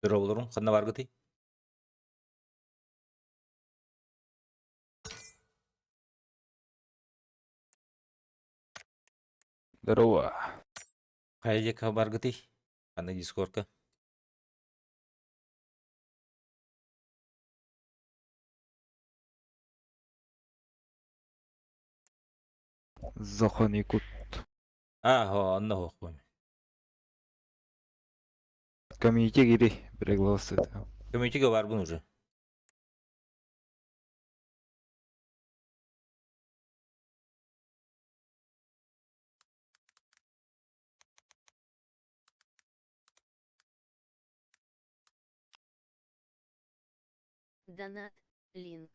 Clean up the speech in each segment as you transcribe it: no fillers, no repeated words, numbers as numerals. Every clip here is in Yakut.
Дорооболорун ханна баргытый? Здорово. Хайа диэки баргытый? Ханна дискорка? Захон Якут. А, хо, онно хоқпун. Комьюнити кири пригласит. Комьюнитиге барбын уже. Донат, линк.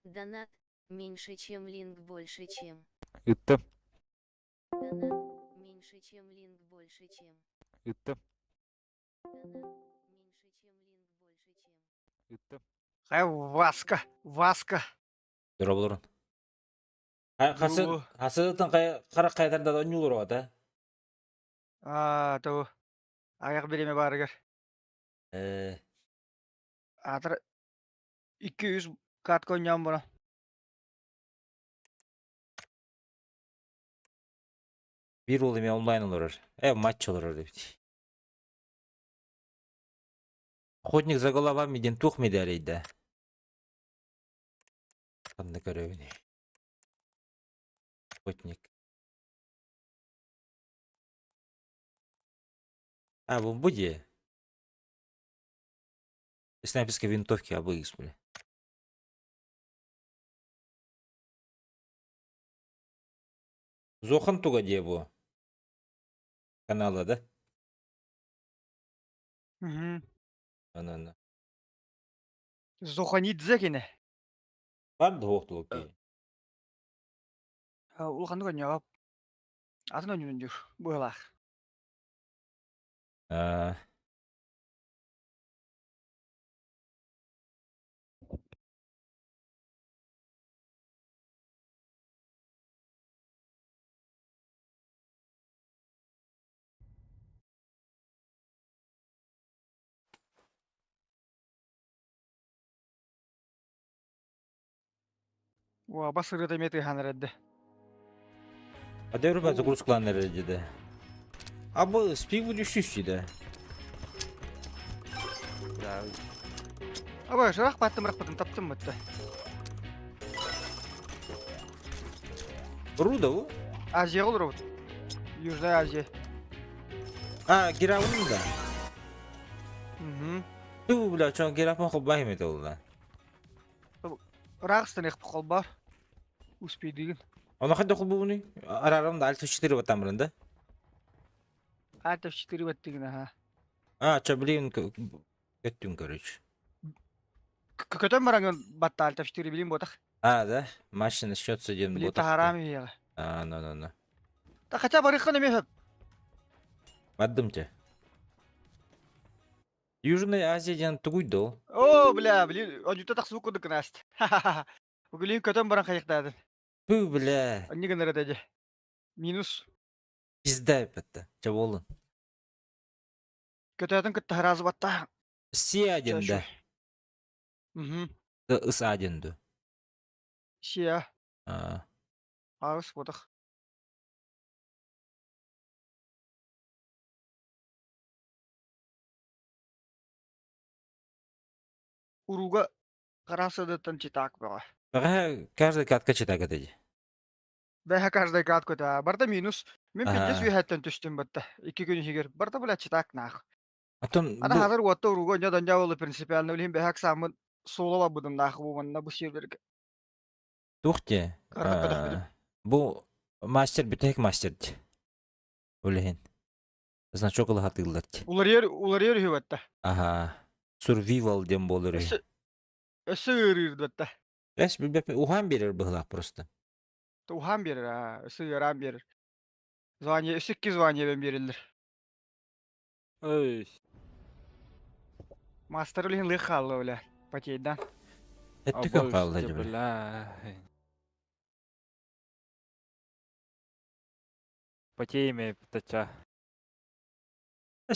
Донат, меньше чем линк больше чем. Ыттым. Донат, меньше чем линк больше чем. Ыттым. Донат, меньше чем линк больше чем. Ыттым. Хай Васка, Васка. Дорооболорун. Хасы Бу хасытын харах кайтарда онньуулар оҕото. аа то аяқ бириме барыгар. Э, Атыр 200 катка ойноон бура. Биир уол эмиэ онлайн олорор. Э, матч олорор эбит. Охотник за головами диэн туох медалейда? Ханна көрөбүнүй? Охотник. А, бу бу дии. Снайперской винтовки АБХ, бля. Зохан туга дии бу? Канала, да? Мгм. Ананы. Зоханидзе кини. Бар да суох киһи. Улаханнык ойнооп. Атын ойнуун дьур быһылаах. Аа. Уоба сырыыта эмиэ тыаһаан эрэрдэ. А дөрү загрузкалаан эрэр дьиде. А бу спик будущий да. Аба шырах баттым рахпытын таптым бытты. Руда бу? Азия олоробут. Южная Азия. А, гиравын да. Угу. Ту, бля, чон гирафон холбай эметэ буолла. Ыраах ыстаныахпыт холбоор. Успейдыгын. Ону хайдах холбуубунуй? Араарам да Альт 4 баттаамырын да? Альт 4 баттыгын аха. А, чо, блин, көттүм, короче. Көтөн бараҥын батта Альт 4 билин буотах. А, да? Матч начнется диэн Били буотах. таһараам иһиэҕэ. А, ну, ну, ну. Та хотя барыххын эмиэ сөп. Бардым те. Южная Азия диэн тугуй доо? Оо, бля, били, одьута тахсыбыт курдук гынаст. Угулин көтөн баран хайыктаатын. Пу, бля. Онньу гынар этэ дьэ. Минус. Пизда эппэтэ. Чэ буоллун. Көтөөтүн кытта сразу баттаа. Сиа диэн да. Угу. Ыса диэн дуу. Сиа. Аа. Аҕыс ботах. Уруга Карасадыттан читак бөҕө. Бэҕэһээ каждый катка читак этэ дии. Бэһэ каждый катка да. Барда минус. Мин пиздец Аа. үөһэттэн түстүм батта. Икки күн иһигэр. Барда бля читак наах. Оттон Ана бу хазар уотта уруга онньо донньо болу принципиально билин бэһэ аксааммын суола барбытым наах бу манна бу серверге. туох диэ? Кархат көтөхпүтүм. Аа, бу мастер бүтэһик мастер дии. Ол иһин. Значок ыла сатыыллар дии. Уларыйар уларыйар үһү батта. Аһаа. Survival диэн буолар үһү. Өссө өссө ыарыыр батта. Эс билбэппин уһаан биэрэр быһыылаах просто. Уһаан биэрэр аа, өссө ыараан биэрэр. Звание өссө икки звание биэрэллэр. Ой, Мастер билин лыах хаалла бля. Потейдан. Эттик хаалла дьэ, бля. Бля. Потеями тача.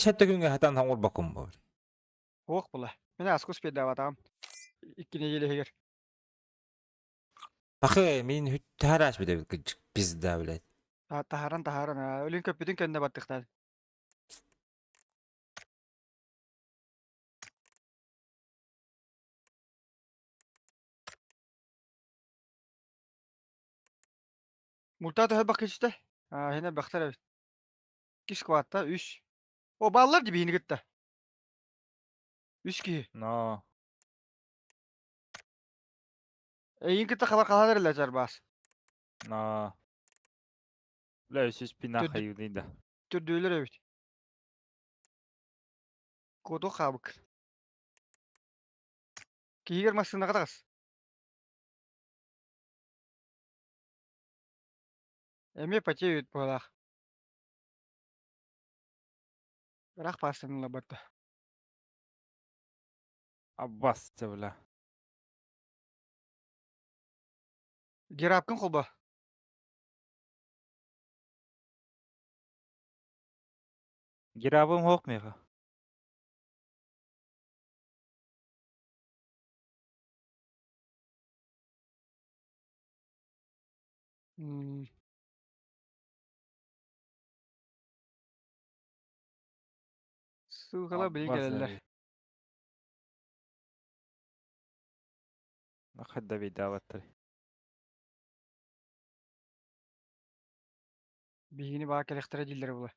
Сэттэ күҥҥэ хатан хоҥорбоккун бу. Суох була. Мин аска успейдаабатаҕым. 2 неделя иһигэр. Пахы, мин таһарааш бүтэбит кыдьык пизда, блядь. Таһааран таһааран, өлүн көппүтүн кэннэ баттыхтаат. Мултаа төһө баккычта? Аа, хинэ бахтар эбит. 2 скватта, 3. О, бааллар дии биһини кытта. 3 киһи. Но. Эйигин кытта хабар халаан эрэллэр чарбаас. Но. Бля, өссө спина Төрдү- хайыылый да. Төрдүөлэр эбит. Куотуох хаабык. Киһигэр массыынаҕа таҕыс. Эмиэ потеют быһалаах. Ыраах паастаныла барда. Аббас, бля. Герапкын холбо. Герабым хоқ меха. М. Ссылкалар билин Аббас кэлэллэр. эбит. Нахадда бейдаабаттар. Биһигини баа кэлэхтэрэ дииллэр була.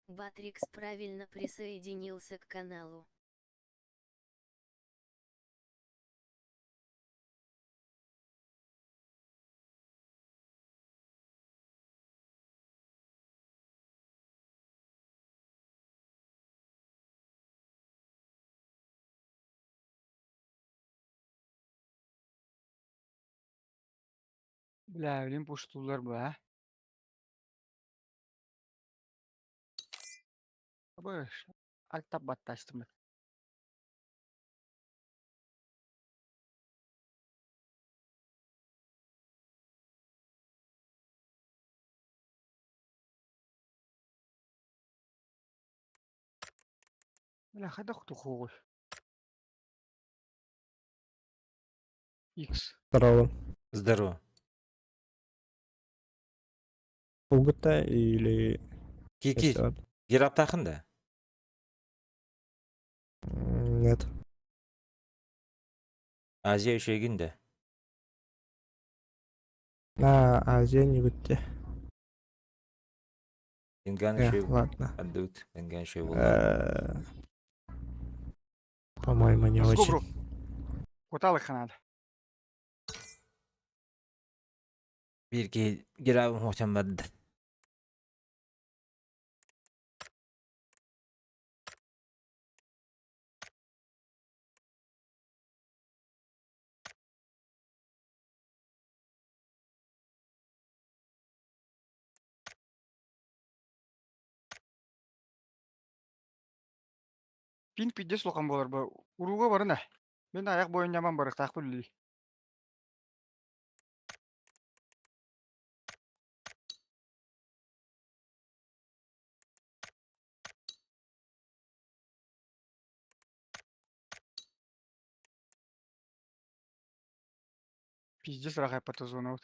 Батрикс правильно присоединился к каналу. Бля, билин пуштуулар бу, а? Абыш, альтап баттастым. Бля, хайдах тухугуй? X. Здорово. Здорово. Полгода или Кики, что? гераптахын да? Нет. Азия үчүгүн да. На Азия не будьте. Инган Э, үчүг ладно. андут, инган үчүг болла. По-моему, не Let's go, очень. bro. Куталык надо. Бир ки герабым хотям барды. Пин пидес лоқан болар бу. Уруга барына. Мен аяқ бойын яман барықтақ білі. Пиздец рахай зона вот.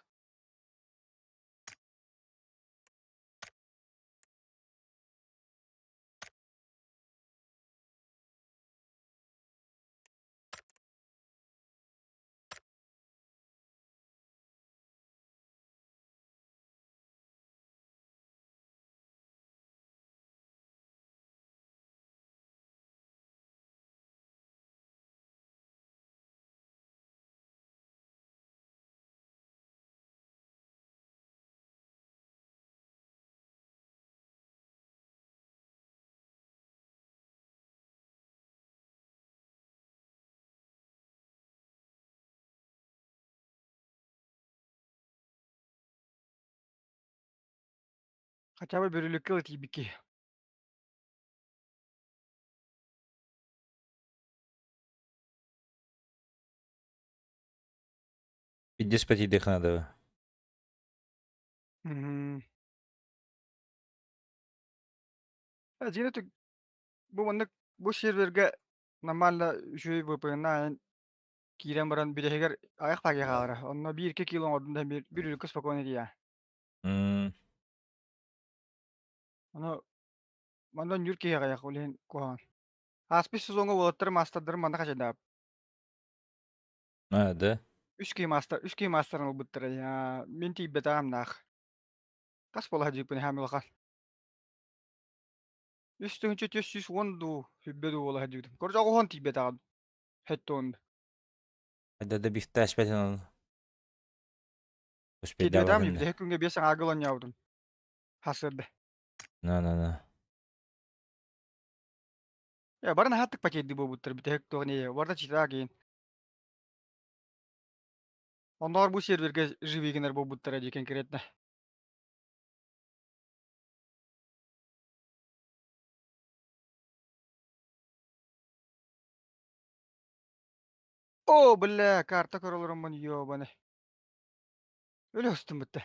Хотя бы бүрүлүккэ ыла тиийбит киһи. Пиздец потидых надо. Мгм. Э, дьиҥэ түг бу маннык бу сервергэ нормально үчүгэй VPN-на киирэн баран бүтэһигэр айах таайа хаалара. Онно биир-икки кило оҥордум да биир биир үрүккэ спокойно тиийэ. Ону манна ньүр киһи аҕыйах ол иһин куһаҕан. Ааспыт сезоҥҥа уолаттары маастардарын манна хачайдаабыт. А, да? Үс киһи маастар, үс киһи маастарын ылбыттара. Аа, мин тиийбэтэҕим наах. Хас буола сылдьыбыппын эһээм улахан. 3410 дуу, сүбэ дуу буола сылдьыбытым. Короче, оҕуһун тиийбэтэҕим. Хэттон. Да да бифтаспетин он. Тиийбэтэҕим бүтэһик күҥҥэ биэс аҥаарга олонньообутум. Хасырда. На-на-на. Э, бары наһааттык пакетдыы буолбуттар бүтэһик туох не барда читаа кейин. Онноор бу сервергэ живи гынар буолбуттара дии конкретно. О, бля, карта көрөлөрөммун ёбаны. Өлө устум бутта.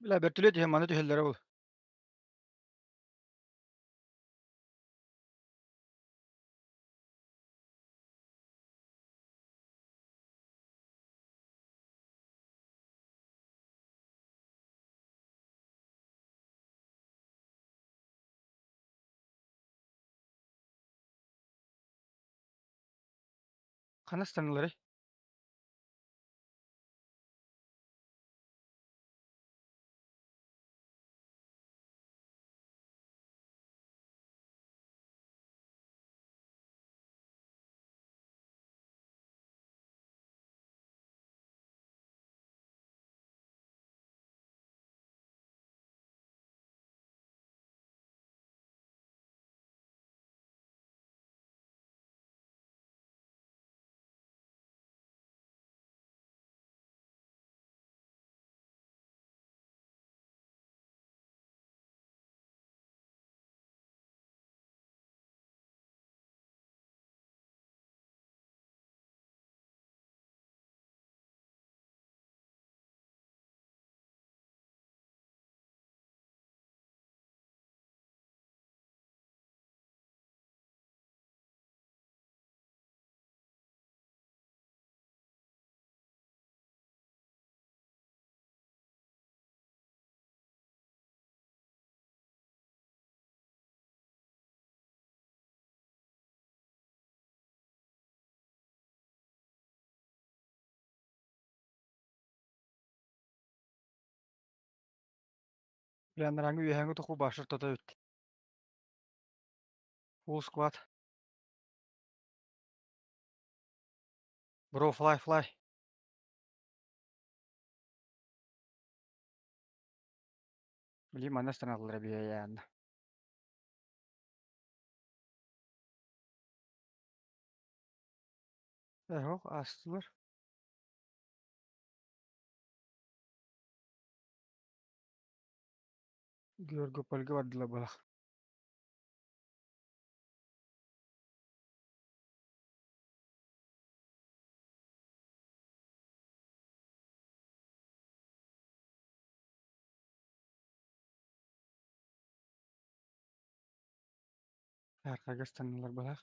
Бля, бөртүлүөт иһэн маны түһэллэрэ ол. Ханна ыстаныларый? Бля, анарааҥҥы үөһээҥҥи тоху башыр тото эбит. Full squad. Bro, fly, fly. Били манна ыстаналлара биһиэйээн. Эһох аастылар. Георгопольга бардылар буолах. Аркага ыстаннылар буолах.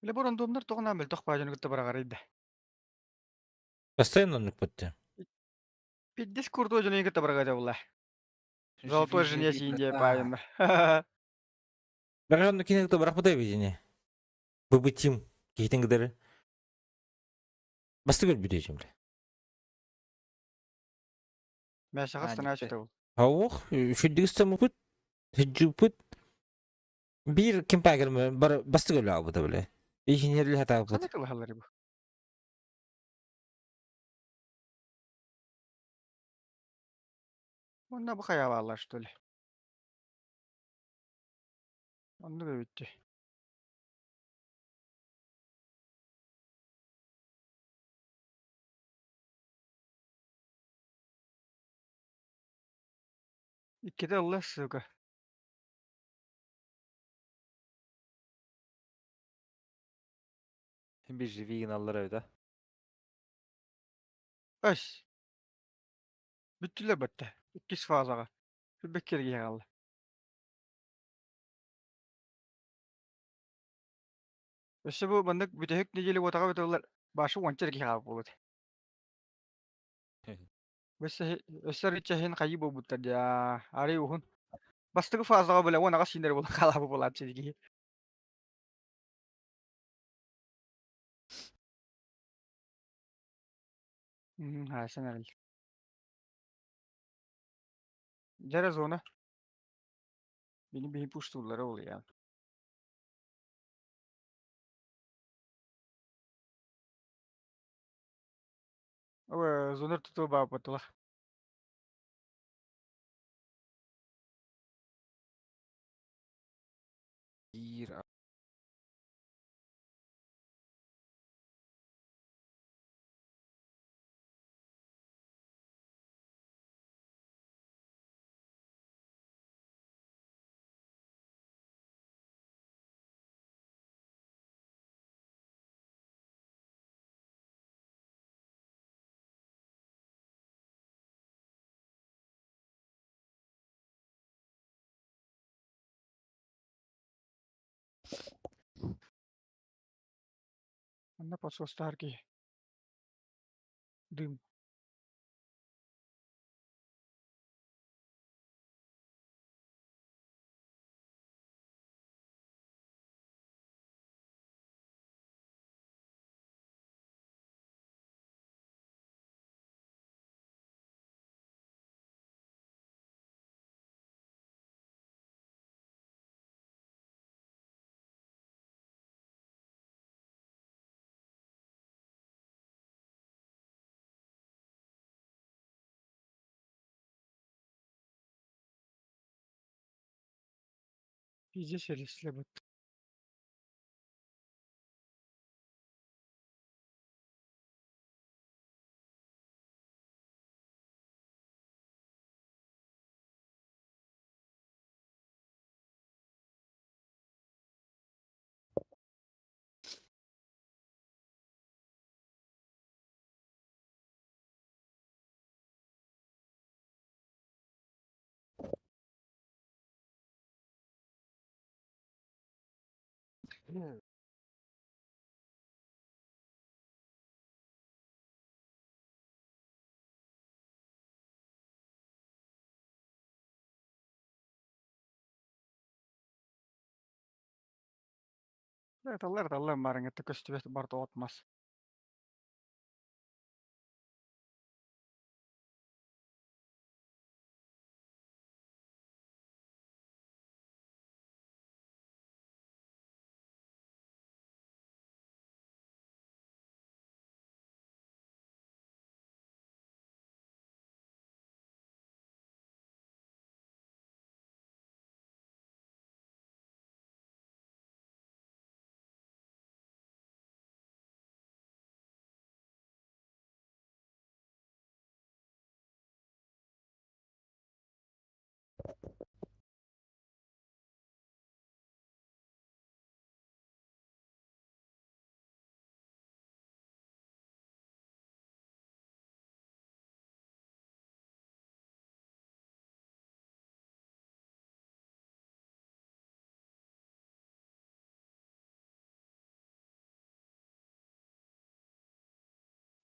Бile бу рандомнар тоҕунаан мөлтөх баадьаны кытта бараҕарый да. Постоянно оннук бытты. Пиздец крутой дьону кытта бараҕа була. Золотой Живи, жене живи, сиин диэ братан. баайыннар. Бары оннук кини кытта барахпытай видение. Быбытим. Киһитин кытары. Бастык өлбүтэ бля. Мясаҕа А, станаа дьикти. сүтэ ол. Аух, шүддүк стамыпыт, хүджуппут. Биир ким паагер бар бастык өлө албыта бля. Ихинерли хатаабыт. Ханна кылаһаллар бу? Онно бу хайаабааллар что ли? Оннук эбитти. Иккитэ ылла сука. Bir живи гыналлар эбит а. Өс. Бүттүлэр бэтте. Иккис фазаҕа. Сүрбэккэ хаалла. Өссө бу маннык бүтэһик нэдиэлэ уотаҕа бытыллар башы уонча эрэ киһи хаалбыт буолуо. Өссө өссө арыычча иһин хайыы буолбуттар дии арый уһун. Бастакы фазаҕа бile уон аҕыс сииннэр буолан хаалаабыт буолааччы дии киһи. Хаасан эрэл. Дьэ зона. Бини биһи пуштууллара ол я. Зонер тутуу бааппатылар. Биир Онно подсостар киһи. Дым. Пиздец эрислэбит. Таллар таллар барың это көстүбэт бар тоҕотмас.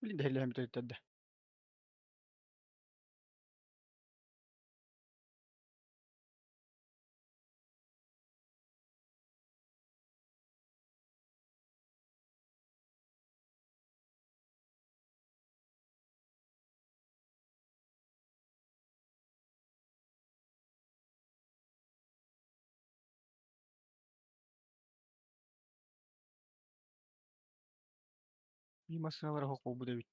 Билин дэһэлэһэн бүтэрдэ. Биир массыыналара оһох буолбут эбит.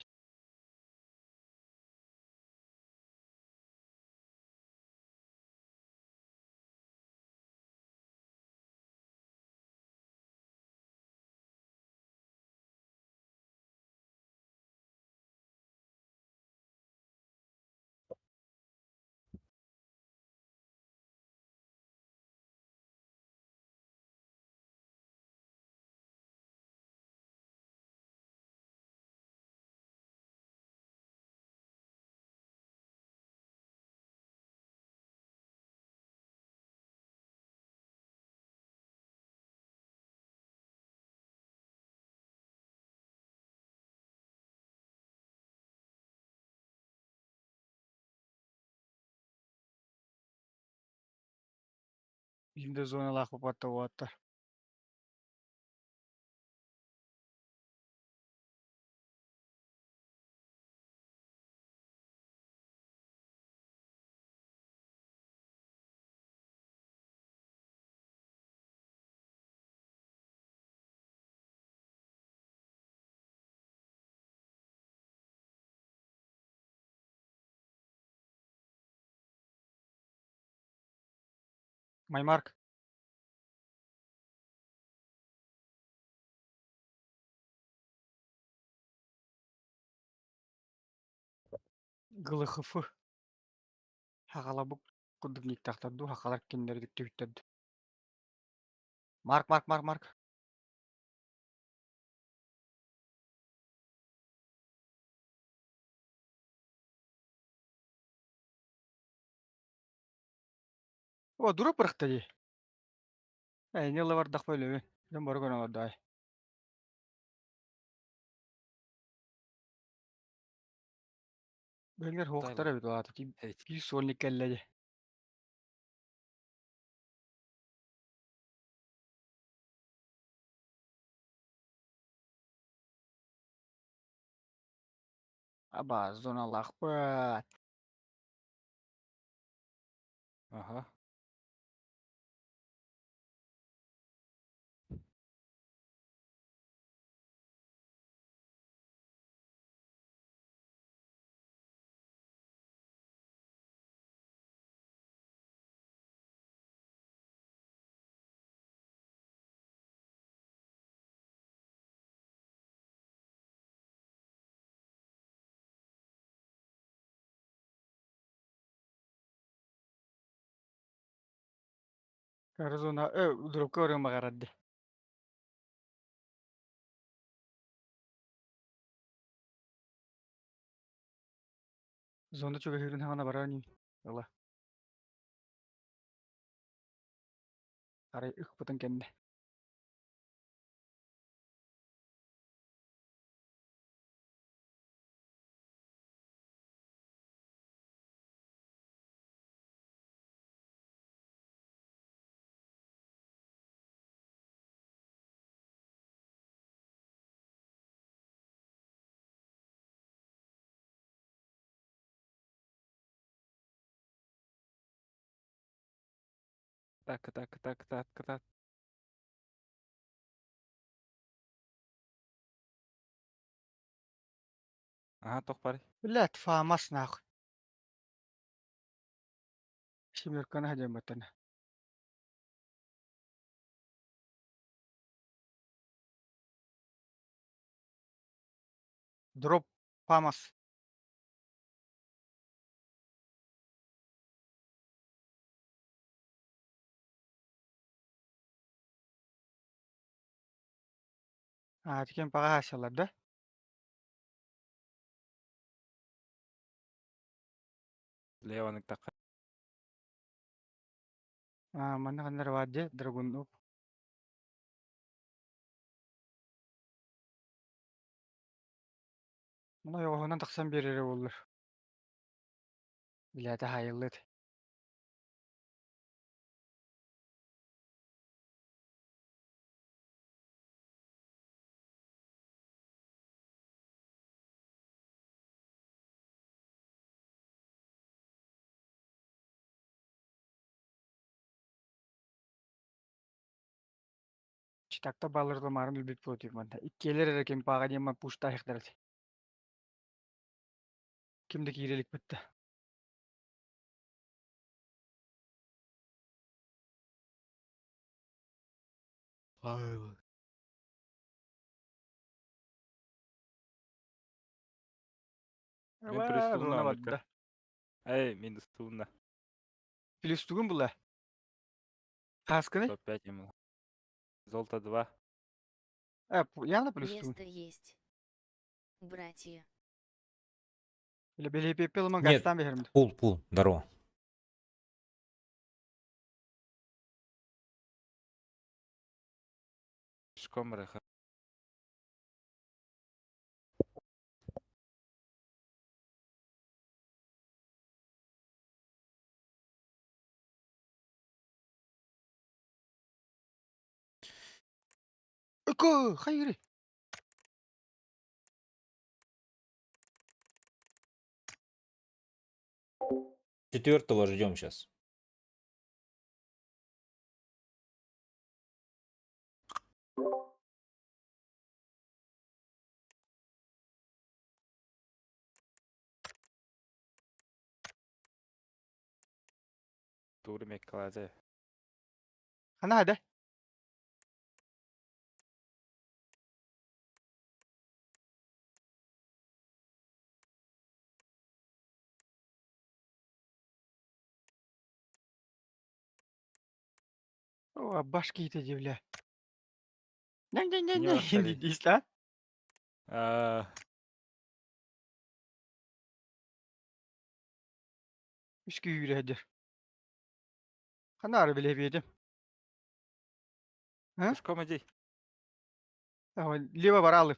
Биир да зоналаах попатта уолаттар. Маймарк. ГЛХФ Хаҕалабыт курдук никтахтар дуу, хахалар кинилэри түктүбүттэр дуу. Марк, Марк, Марк, Марк. О, дура пырахта дии. Ээ, не лавардах бөлөбүн. Дьон бары көрөн олордо Бөлгөр хуохтар эбит улаата. Биир сольник кэллэ дии. Аба, зоналаахпыт. Аха. Зона, э, дропка барыан баҕарар дии. Зона чугаһыырын хаҕана барар ини. Ыла. Арай ыкпытын кэннэ. Так, так, так, так, так. Аха, туох баарый? Блядь, ФАМАС нахуй. Семерканы хадьамматана. Дроп ФАМАС. Аа, тикэн паҕа да? Лево ныктахха. Аа, манна ханнар баар дьэ, Драгунов. Муна ойоҕоһунан тахсан биэрэрэ буоллар. Билээтэ хаайыллыат. Читакта баллырдамаарын өлбүт буолуо манна. Иккиэлэр эрэ кимпааҕа диэн пуштаахтар этэ. Ким да киирэ илик бытта. Мин плюс Ва, тугун зона ааныкка. барда. Эй, минус тугунна. Плюс тугун була? Хаскыны? 105 ему. Золото 2. А, явно плюс тугун. Место есть. Братья. Или бэлэпиэппи ылыман Нет. гастаан биһэрим. Пул, пул, здорово. Пешком рыха. Ыко, хайыры. Четвертого ждем сейчас. Тур меккалады. Хана хада. О, башки ите дивля. Не Не-не-не-не, дийс А, Үс күүрэ Хана ары билэбиэтим. А? Пешком иди. Лево баралы.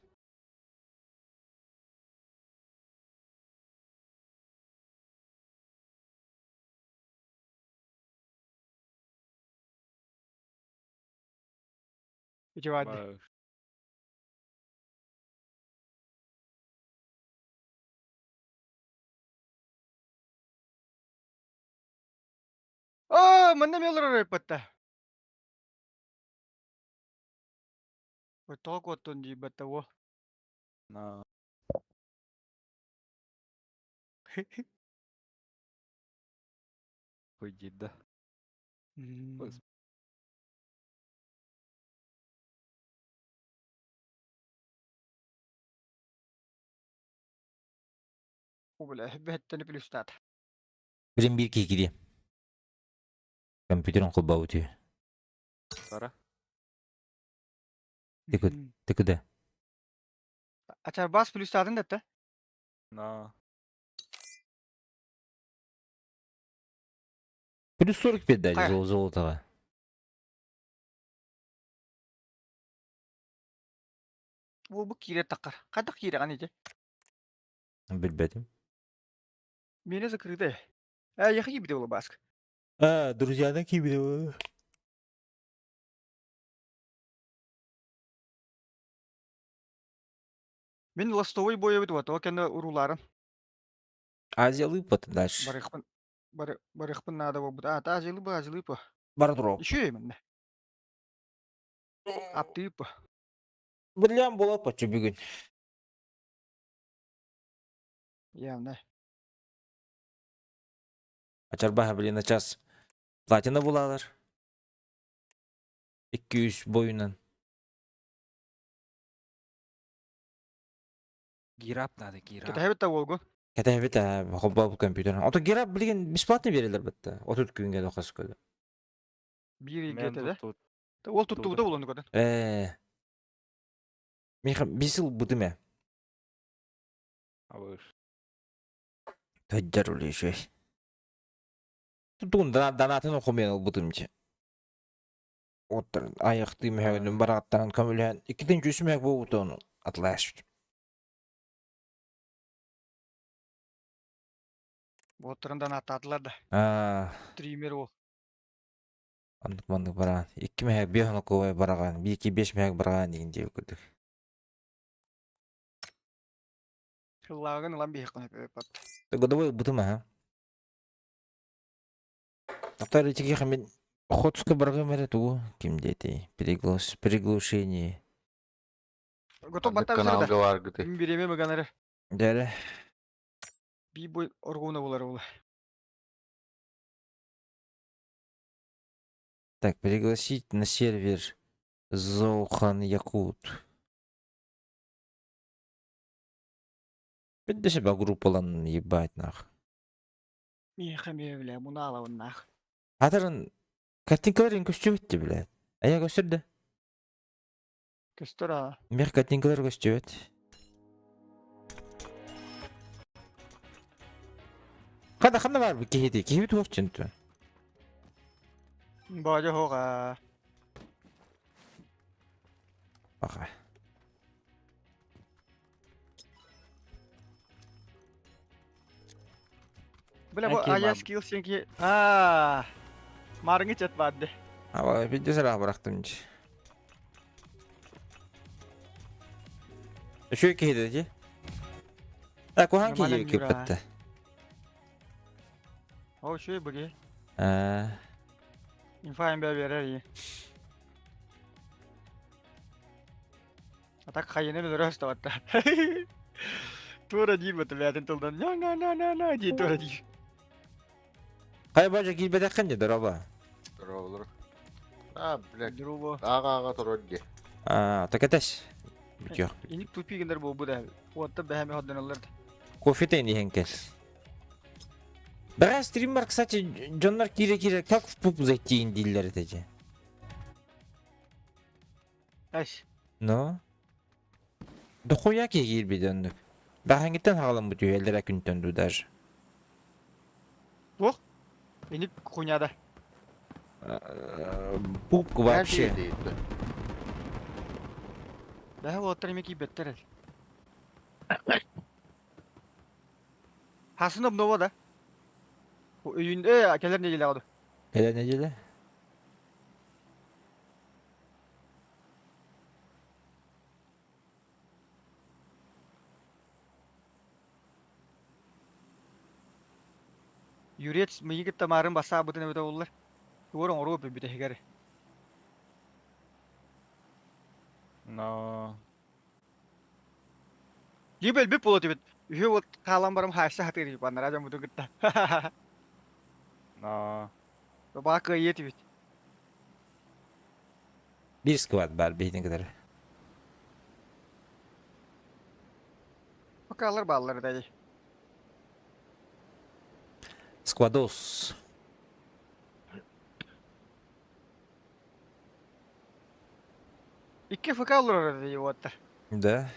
Ити баады. Баш. Оо, манна мелор ыппатта. Ой, тоҕо куоттун дии уо. На. Хуйди, да. М. О, бля, бэттени плюстаат. Билин бир киһи Компьютерин холбаабыт үһү. Пора. Ты Ты куда? Ачарбаас плюстаатын дэтте. На. Плюс 45 дали Хайа. золотого. Бу бу киирэ таккар. Хайдах киирэҕин ити? Билбэтим. Миэнэ закрытая. Э, яхи киирбитэ буолла бааска. А, друзьядан киирбитэ. Мин ластовой бойобут уот, ол кэннэ уруулаарын Азия лыппат дальше. барыахпын бары барыахпын наада буолбут. А, та азилыпа, азилыпа. Бардроп. Үчүгэй манна. Аптыыпа. Билям буолар почти бүгүн. Явно. Ачарбаха блин на час. Платина булалар. 200 бойунан. Гирап надо, гирап. Кэтэһэбит да уолгун. Кэтэһэбит ээ холбообут компьютер. Ото гера билигин бесплатно биэрэллэр бытта. 30 күҥҥэ дохас көрдө. Биир ыйга Мен этэ да. тут Уол туттубута буолан көрдөн. Ээ. Миха бисил бутым ээ. Абыш. Төджер үлүшүй. Тутун донатын оқумен ылбытым чи. Оттар аяқты мөһөнүн барааттан көмүлээн иккитин жүз мөһ буолбутун атлааш. Уоттарын да анааттаатылар да. Аа, Стример уол. оннук маннык бараан. Икки мэһэк биэс онокуобай бараҕан, биир биэс мэһэк бараҕан диэн диэбит курдук. Сыллааҕын ылан биһиэххэ сөп. Годовой ылбытым аһа. Автор итиги мин Охотска баргым эрэ тугу ким диэтий? Приглас приглушение. Готов Ханнык баттаа да. каналга бааргытый? Мин бириэмэ мыган эрэ. Дэрэ. Би бу оргууна булар була. Так, пригласить на сервер Зоухан Якут. Бит себя группалан ебать нах. Миэхэ эмиэ бля мунаалабыннаах. Хатырын картинкаларын көстүбүт бля. Ая көстүр да. Көстөр аа. Мех картинкалар көстүбүт. Хада ханна бар бу киһити? Киһи туох чынту. Баадьа суох аа. Баха. Бля бу Окей, ая мам. скилл сенки. Аа. Марыңы чат баады. Аба видео сара бырахтым. Үшөө киһи дии. А куһаан Нормально киһи Мира. киппетте. О үчүгэй быги. Аа, Инфа эмбэ биэрэр ии. А так хайыны өлөрө ыстабатта. Туора диир бата бэйэтин тылдан на на на на на дии туора диир. Хайа бажа киирбэтэххин дии дороба. Здорово. А, блядь, Друго. ааҕа-ааҕа турар дии. Аа, такатас. Бүтүөх. Иник тупи гындар буолбут ээ. Уоттар бэһэми ходдонуллар да. Кофе иһэн кэл. Бара стример, кстати, дьоннор киирэ-киирэ как в пуп зайти дииллэр этэ дьэ. Эш. Но? Дохуя киһи киирбит оннук. Бэҕэҥҥиттэн хаҕаламмыт үһү күнтэн дуу даже. Туох? Иник хуйняда. Пупка вообще. Киирдэ. Бэһэ уоттар эмиэ киирбэттэр эл. Хасын обнова да. Өйүн э кэлэр нэдиэлэҕэ ду. Кэлэр нэдиэлэ? Юрец миигин кытта маарын бассаабытын эбитэ буоллар. Тугу оҥоруо бүтэһигэр. Но Либо өлбүт буолуо этибит. Үһү вот хаалан баран хаайса сатыыр баннара дьоммутун кытта. Но Баа кыайыа этибит. Биир сквад баар биһитин кытары. Пока бааллар да. Сквадос. Икки ФК олорор дии уоттар. Да.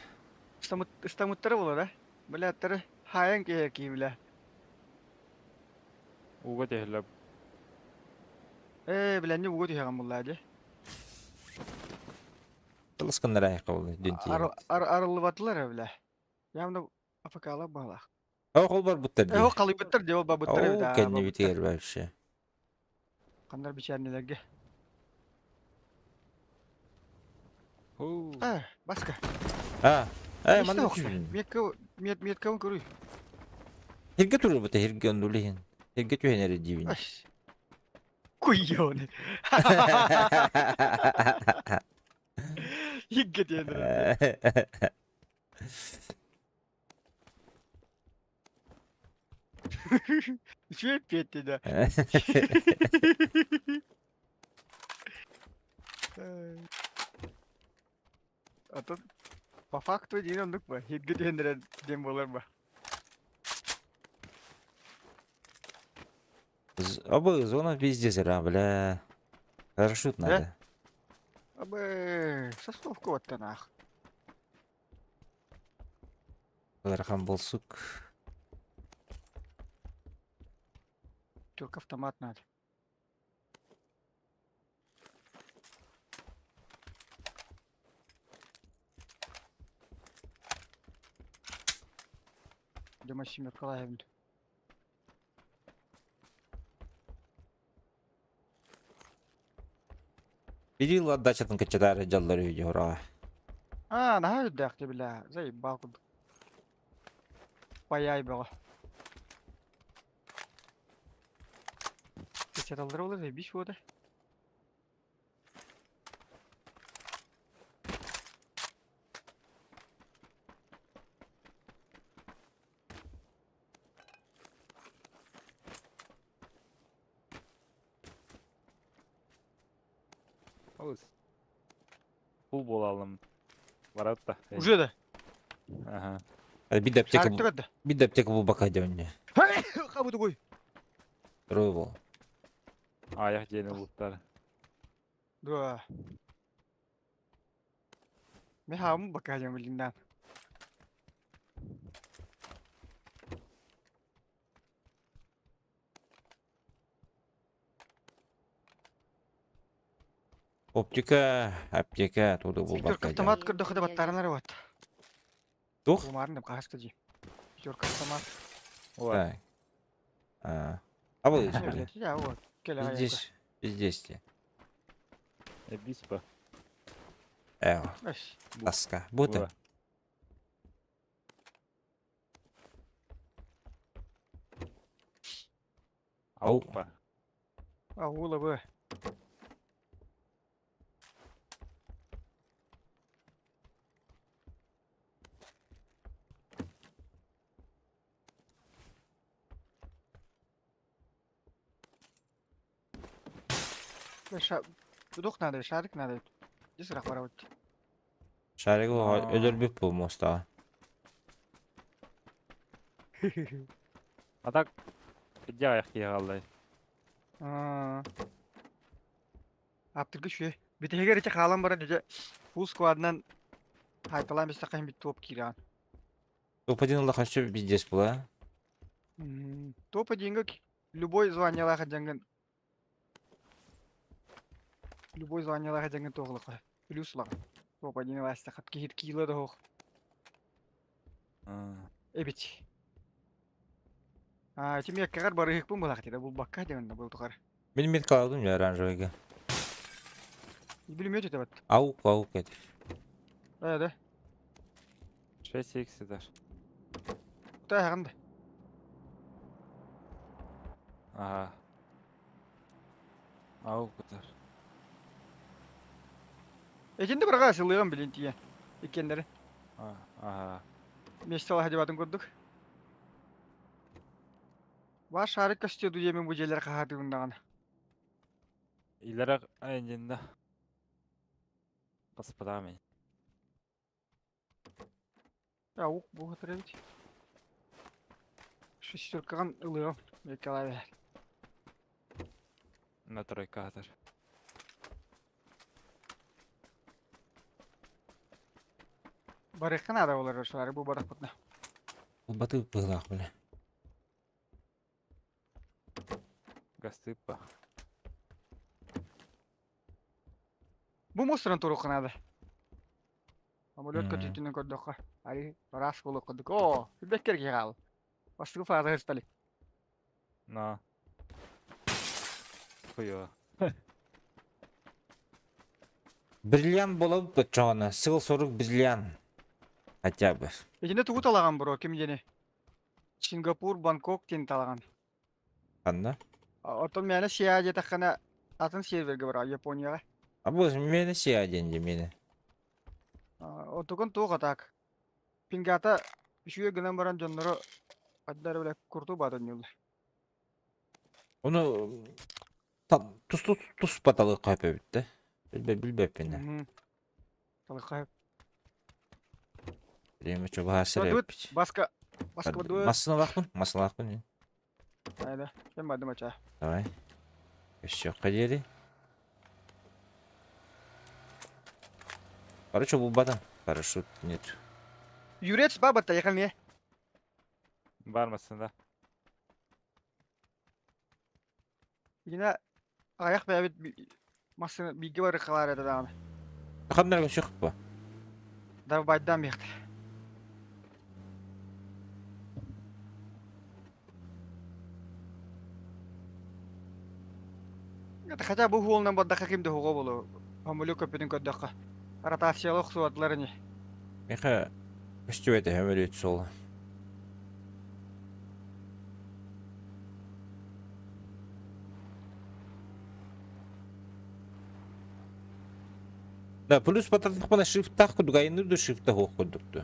Ыстамыттара буолар а. Бля, хаайан киһи кии бля. Ууга түһэллэр. Ээ, бля, не ууга түһэҕин буллаа дии. Тылыскыннар айыққа болды дүн тиийбит. Арыллыбатылар бля. Явно АФК-лар баалаах. О, хол бар буттар Э, дии. ол халыйбыттар дии, ол барбыттар эбит Оо, аа, кэнни барбыттар. битигэр вообще. Ханнар бичээрнилэргэ. Хуу. Э, Баска. А, э, Истэ манна охсо. түһүн. Метка мет меткабын көрүй. Хирге турur бу хирге ондулихин. Хирге түһэн эрэ диибин. Аш. Куйоны. Хигге диэн. Үчүгэй пиэтти да. А то по факту диэн оннук ба. Хигге диэн диэн буолар ба. Оба зона пиздец, ра, бля. Парашют надо. Абы, сосновка оттанах. Ыарахан буолсук. Только автомат надо. Где Максим Николаевич? Бирил отдачатын кыччатаары дьаллар үһү дьоһураҕа. Аа, наһаа үрдээх дии бля. Заебал курдук. Паяй бөҕө. Кыччаталлара буолар, заебись буолар. Олус. Пул буолалым. Барат да. Уже да. Ага. Биир да аптека Шарик түгэрдэ. биир да аптека булбакка дьонне. Хабы тугуй. Здоровый был. Аяқ диэни булуттар. Да. Мен хаамын бакка дьон билиннээн. Оптика, аптека, туда Пятерка булбакка дьон. автомат көрдөхө да баттарынар вот. Тух? Умарын деп хаста дии. Пятерка автомат. Ой. Так. А, а вот Не, здесь, блядь, я вот. Келе аякка. здесь, здесь. те. Эбиспа. Эо, Эш. тоска. Бута. Ау. Аупа. Аула бы. Дудух надо, шарик надо. Здесь рахваровать. Шарик А. өлөрбүт бу моста. А так где аяқ кие қалдай? Аптыргы шуе. Битегер иче халан баран иче фул сквадынан хайталан бис тақайын бит топ киран. Топ-1 Аллах все пиздец была. Топ один любой званиялаха жаңын. Любой званиялаха жаңын тоғылыққа. Плюс лақ. Топ один ластақат кихит кило да хоқ. Эбит. А, тим яккагар барыхпын булақ деді. Бұл бакка деген бұл тұқар. Мен метка алдым я оранжевыйга. Билмей өтеді бат. Аук, аук это. Да, да. 6 икс даже. Та хағында. Ага. Ауп даже. Экинди бірға сылыған білін тие. Екендері. Ага. Местала хадибатын көрдік. Бар шарик көстеді демен бұл жерлер қағатығындаған. Илера айында. Господами. Аук бұл отыра бит. Шестеркаған ылығым. Екалай бер. На тройка даже. Барыққан ада олар шары бұл барақ бұтна. Бұл баты быглах, бля. Гастыпа. Бұл мусорын тұру қынады. Самолет Мм. көтүтүнүн көрдөккө. Али рас болуп кылдык. О, беккер кегал. Бастыгы фаза хыстали. На. Хуё. Бриллиант бола чоғана. Сыл сорок бриллиант. Хотя бы. Эжине тугу талаган бро, ким жени? Сингапур, Бангкок тен талаган. Анна. Отон мени сия жетаккана атын серверге бро, Японияга. А бұл мені сия денде мені. Отугун туга так. Пингата үшүгө гынан баран жонноро аддар биле курту батын юлда. Оны там тус тус тус баталы қайпа бітті. Билбе билбеппин. Талыкка Билеме чо баһа Дуэт, сиреп. Баска баска дуэт. Масыналақпын, масыналақпын. Айда, кем барды мача. Давай. Еще қадери. Короче, бұл бадан. Парашют нет. Юрец баба та якын не? Бармасын да. Yine аяк бәбит масына биге бар калар эди дагы. Қандай шығып па? Да байдан бияқта. Это хотя бы хуолнан бардакка кимде хуго болу. Хомулю көппүтүн көрдөххө. Ротацияла охсуатылар ини. Миха көстүбэтэ өмөрүт суола. Да, плюс батардахпына шрифтаах курдук айынныр да шрифта суох курдук дуо.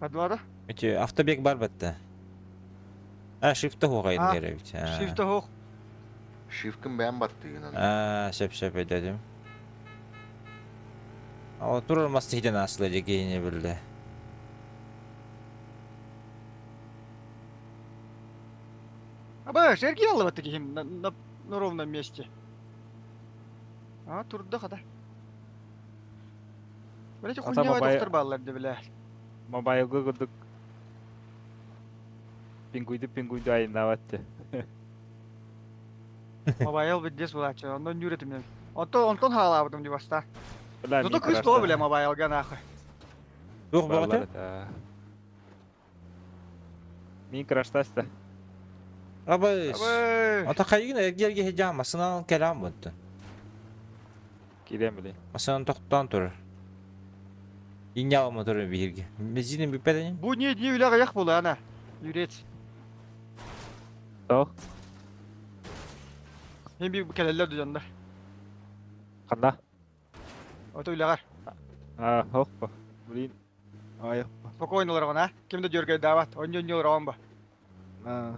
Адлада? Эти автобег бар батта. А, шрифта суох айынныр эбит. Шрифта суох. Шифкин бэйэм баттыгынан. Аа, сөп сөп өйдөдүм. Ол турар мас тиһиден аасыла дьэ киһини билде. Аба, Сергей аллабатты киһим на, на, на ровном месте. А, турда хата. Блять, Ата хуйня мобайл- доктор бааллар да бля. Мобайлга курдук пингуйду пингуйду айыннаабат те. Мобайл биддес булаачы, оннон нүрэтим. Онтон онтон хаалаабытым дии баста. Бля, Зато кыыс тоҕо бля мобайлга нахуй. Туох бөҕөтө? Мин краштаста. Абыс. Абы. Ата хайыгын эргиэргэ сылдьаан массыынан кэлээн буттун. Киирэн билин. Массыынан тохтоон турар. Инньаҕа турар биһиргэ. Бензинин бүппэт ини. Бу не дни үлэҕэ ях була ана. Юрец. Тоох. Мен би кэлэллэр дьоннор. Ханна? Ото үлэҕэр. А, хоппа. Блин. Айыппа. Спокойно олороҕун а. Ким да дьөргөйдаабат. Онньу-онньу олороҕун ба. А.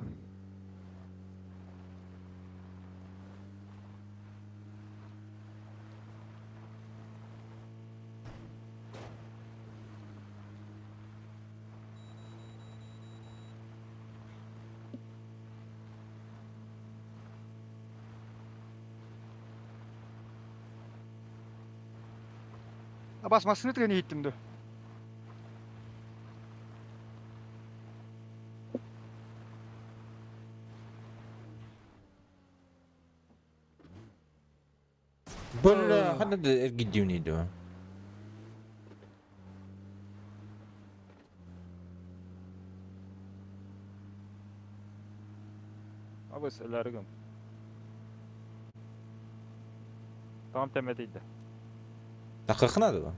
Абас массыына тыган иһиттим дуо? Бля, ханна да эргийдиуний дуо? Абыс өлөргүм. Там тэмэтийдэ. Такыхына дуо?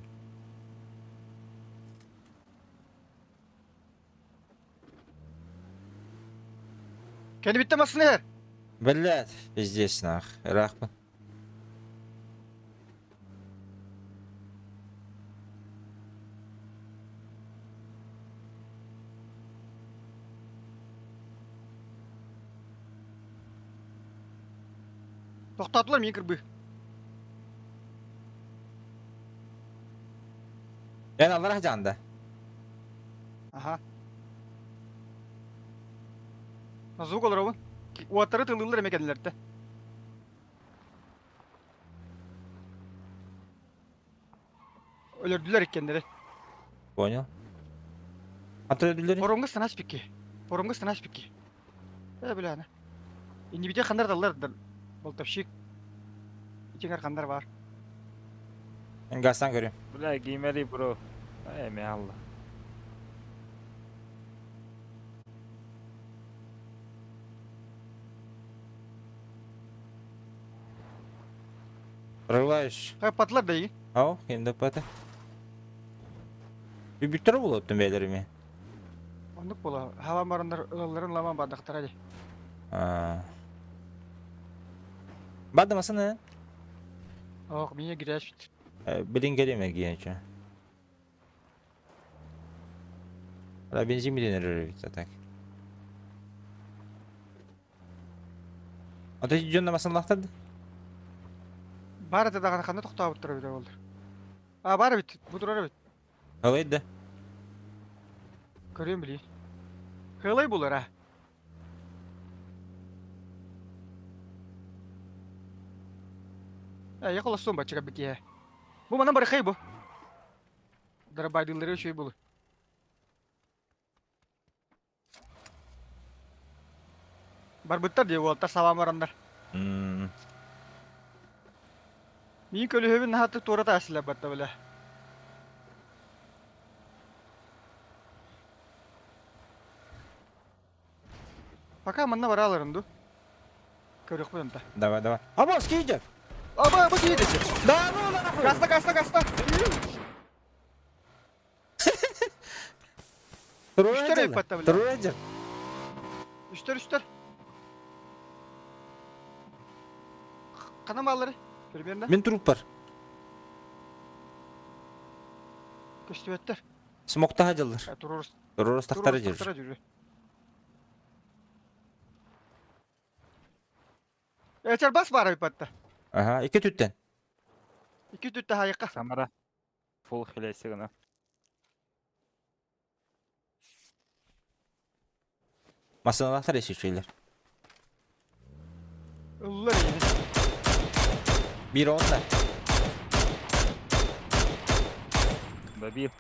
Кэннибиттэн массыына иһэр. Блядь, пиздец нах. Ыраахпын. Тохтоотулар миин кырбыы. Эн алларах дьаанда. Аха. Звук олоробун. Уоттары тыллыыллар эмэ кэннилэртэ. Өлөрдүлэр иккиэннэри. Понял. Антон өлөрдүлэр? Поромҥа станас пикки. Поромҥа станас пикки. Э, бля, Иннибите хандар даллар болтовщик. Итингер хандар бар. Гастан көрүм. Бля, геймери бро. Ай, эме алла. Прорываешь. Хайпатлар да Ау, ким да пата. Бүттөр болуптун бээлерими. Оннук була. Хаван барандар ылалларын ламан бардахтара ди. Бады масына? Ох, меня грязь. Билин келеме кийинче. Ала бензин билин өрөр так. Ата дьон масынлахтады? Бар это даҕаны ханна тохтообуттар эбитэ буоллар. А бар эбит, бу турар эбит. Халай да. Көрүөм билии. Кыалай булар а. Э, холостуом баччыга бикиэ. Бу манан барыхай бу. Дарабайдыыллары үчүгэй булу. Барбыттар дии уолаттар сабаан бараннар. Миин көлүһөбүн наһааттык туора таасылар барда бile. Пока манна барааларын ду. Көрүөхпүт онта. Давай, давай. Абас, киидер! Аба, бу киһи дии. Да ну нахуй! Гаста, гаста, гаста. Үстэр эйпатта, бля. Турурайдер. Үстэр, үстэр. Ханан бааллары? Примерно. Мин труппар. Көстүбэттэр. Смоктаха дьыллар. Турурус. Турурус тахтара дьүр. Тахтара дьүр. Эчер бас баар эйпатта. Ага, икки түттен. Икки түттэ хайыкка. Самара. Фул хилэси гына. Масыналахтар эсүчүйлэр. Ыллар ини. Бир онна. Добил.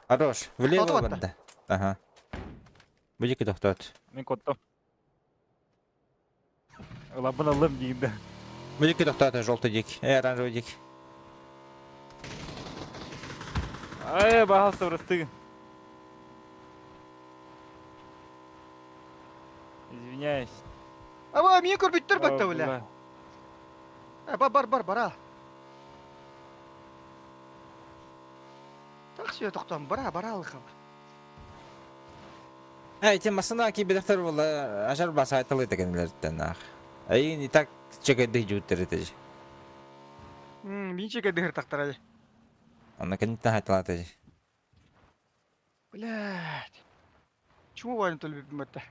Хорош. Влево Тоқтатты. барда. Ага. Будики тоқтат. Мин коттум. Ылабын ылым дейді. Будики тоқтат, желтый дик. Э, оранжевый дик. Ай, бағалса ұрыстығын. Извиняюсь. Аба, мені көрбүттер батта О, бля. бля. Э, бар, бар, бар, бара. Так все тоқтам, бара, бара алыхам. Эй, тем масына ки бедахтар була ажар бас айтылы дегенлерден ах. Ай, не так чекайды жуттер этеж. Мин чеке дыгыр тақтар ай. Аны кенттен айтылаты. Блядь. Чему валим төлбеппин батта?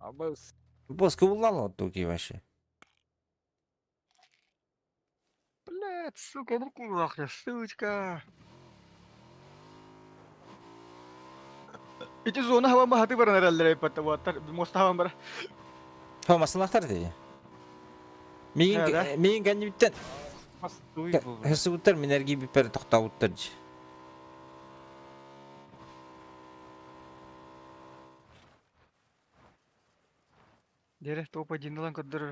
Абыс. Босс кыбыллал туки вообще. Блядь, сука, ну кулак я, сучка. Ити зона хава махаты баран эрэллэр эппатта буаттар, моста хаван бар. Хо масылахтар деди. Мигин Да, да. мигин кәнниттен Мастуй бұл. хысыбыттар мен әрги бипер тоқтауыттар. Дере топа диналан көддөр.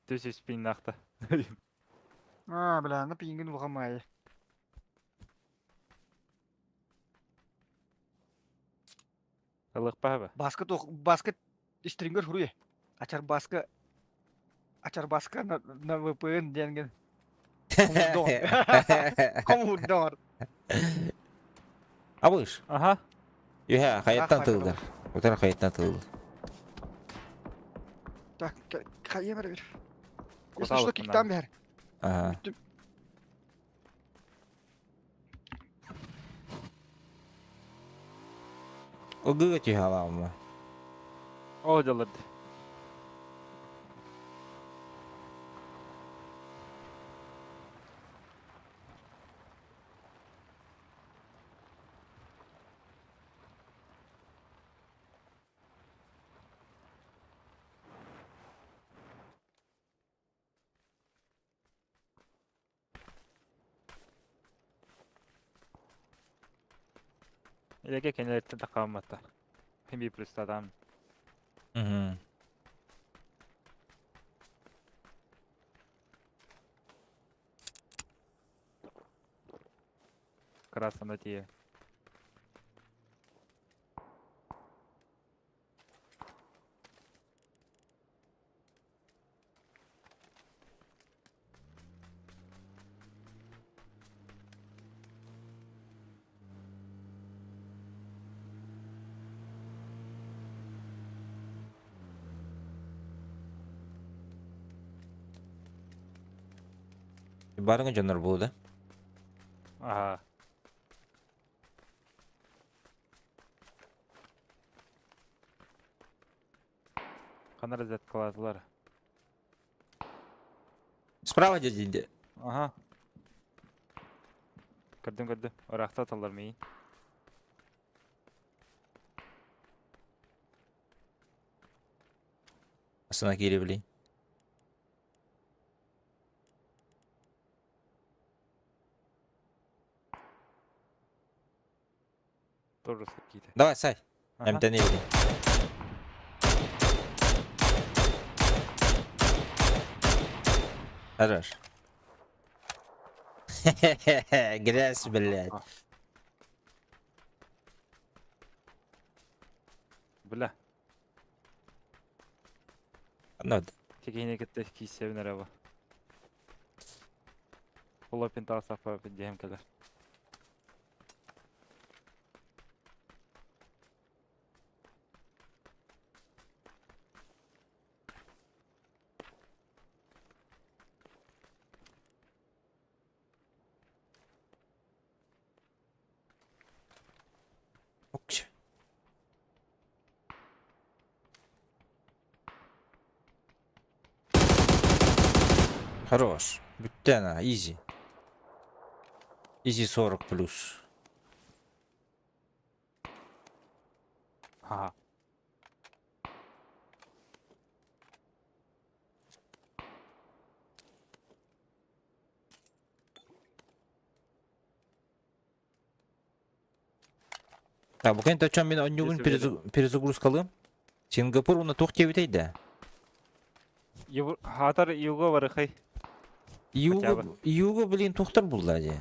Төс өспейін нақты. А, бля, на пингин бугамай. Ылық ба? Баска тох баска стрингер хуруе. Ачар баска Ачар баска на, на VPN денген. Коммудор. Коммудор. Абыш. Ага. Юхә, хаяттан Рахмат, тылды. Утар хаяттан тылды. Так, хайа бер бер. Если Коталык что, киктан бер. Ага. Бүттүм. Огыга тюхаламы. О, делады. Илеге кенелеттен таққаматта. Химби плюс адам. Угу. Красный тие. Барыңа жонор болду да. Ага. Қанар зат қыладылар. Справа дединде. Ага. Көрдім, көрдім. Орақта талар мейін. Астына кире билейин. Тоже кейді. Давай, сай. Ага. Эмтене билейин. Хорош. Грязь, блядь. Бля. Надо. Текиһини кытта кииссэбин эрэ бу. Фуллопин таҕыстахпа диэм кэлэр. Окч. Хорош. Бүттэ ана, изи. Изи 40 плюс. Ха. Так, бу кэнтэ чон мин онньугун перезагрузкалыым. Сингапур уна туох диэбитэй да? Хаатар юго барыхай. Юго, юго, блин, туохтар булла дии.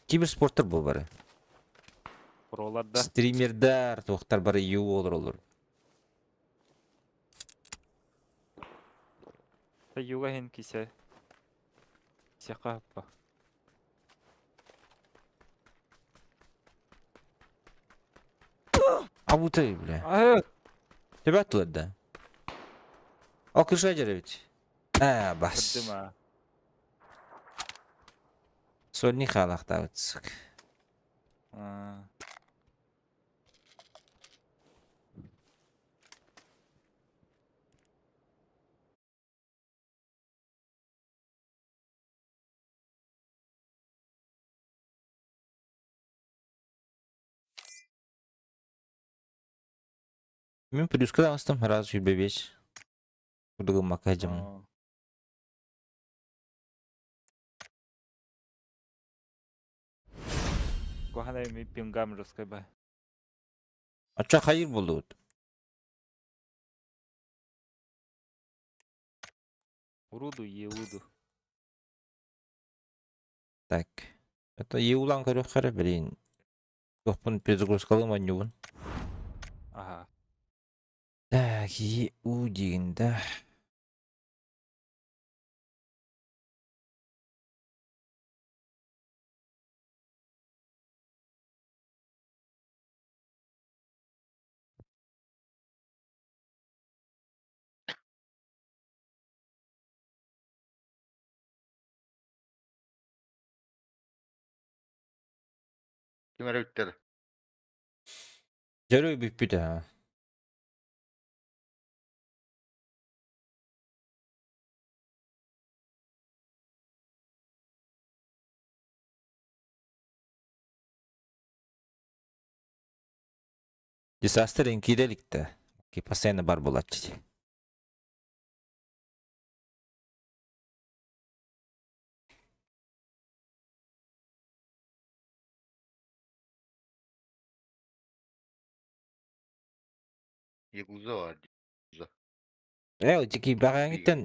Киберспорттар бу бары. Пролар да. Стримердар, туохтар бары юго олороллор. Юга хин кисе. Сиэххэ аппа. Абутай, бля. Аа! Төбө аттылар да. О, крыша дьэр эбит. Аа, бас. Көрдүм аа. Сольник хаалаахтаабыт, сука. Аа. Мин плюска таҕыстым раз 25. Курдук ыммакка сылдьаммын. Аа. Куһаҕан эми пингам жесткай ба. Оччо хайыр буоллубут? Уруду, еуду. Так. Это еулаан көрүөххэ эрэ, блин. Туохпун перезагрузкалыым оонньуубун. Аха. Так, ЕУ диигин да. Ким эрэ бүттэ да? Дьөрү бүппүт аа. Disaster киирэ иликтэ. Постоянно бар буолааччы дии. Якуза баар дии. Якуза. Ээ, киирбэҕээҥиттэн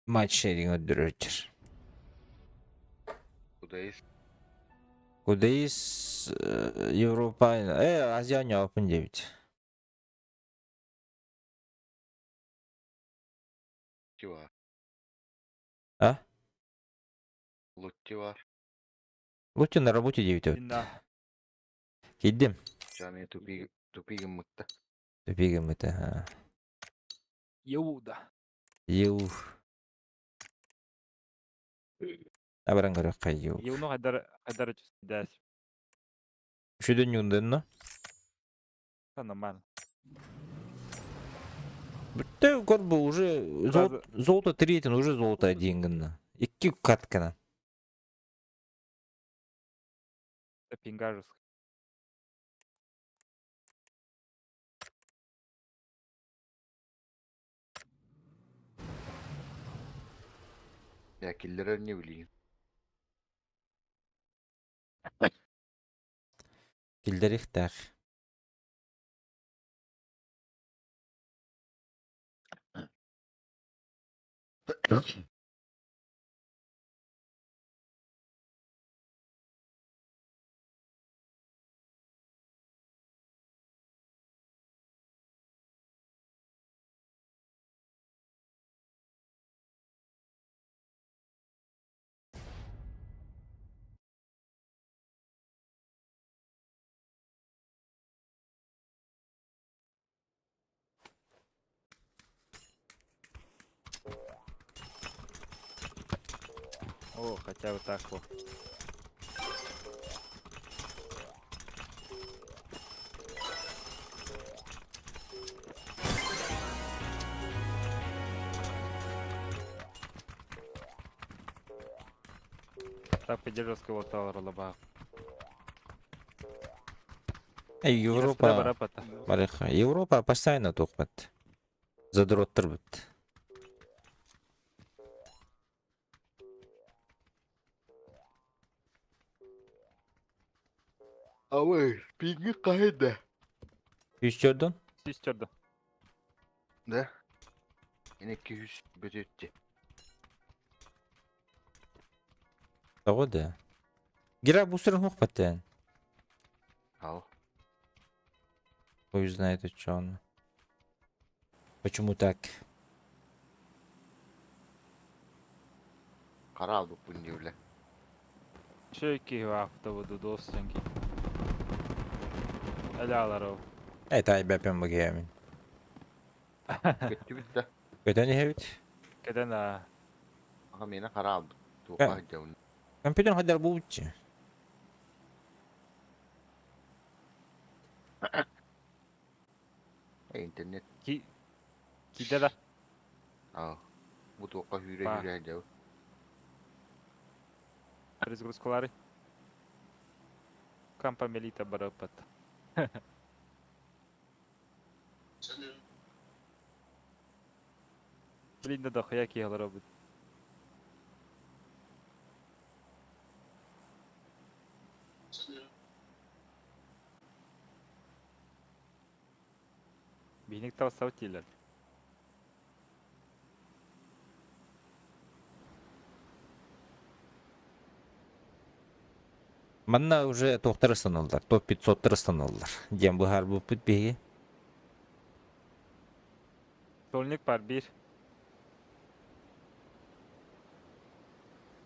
матч шеринг көрдөрөөччүр. Кудайыс. Кудайыс Европа, Азия оонньообоппун диэбит. Лутти баар. А? Лутти баар. Лутти на работе диэбит эбит. Инна. Киирдим. Чааны тупи тупи гыммытта. Тупи гыммыта. аа. Еуда. Еу. Абаран көрөххө еу. Еуну хайдар хайдар чувствуешь. Үчүдөн ньундэнно. Нормально. Бүттэ как бы уже Сразу- золото третий, уже золото один гынна. Икки каткана. Пинга жестко. Я киллерер не билигин. Киллэриэхтээх. О, хотя бы так вот. Так, поддержка лаба. Эй, Европа. Барыха. Европа постоянно тухпат. Задроттар бит. Абы, пинги кайда. Үстөрдөн? Систерді. Да? Yine 200 бөтөттü. Того да. Гера бусырын хохпаттан. Ал. Хуй знает, что он. Почему так? Kara aldık bunu diyorlar. Чөйки автобуду достенки. Аляларов. Это айбәпем багиямин. Kötü bitti. Көтөн иһэбит. Кеден а. Aha meni kara aldık. Tuğba hadi Компьютер хадар бууччу. İnternet. Ки Киде да. Al. Bu tuğba hüre Ба. hüre hadi. Разгрузкалары. Кампа мелита барапат. Блин, да дохуя кигалар робит. Биник тал саутилер. Манна уже тохтар ыстаналлар, топ 500 ыстаналлар. Диэн быһаар буппут биһиги. Солник бар бир.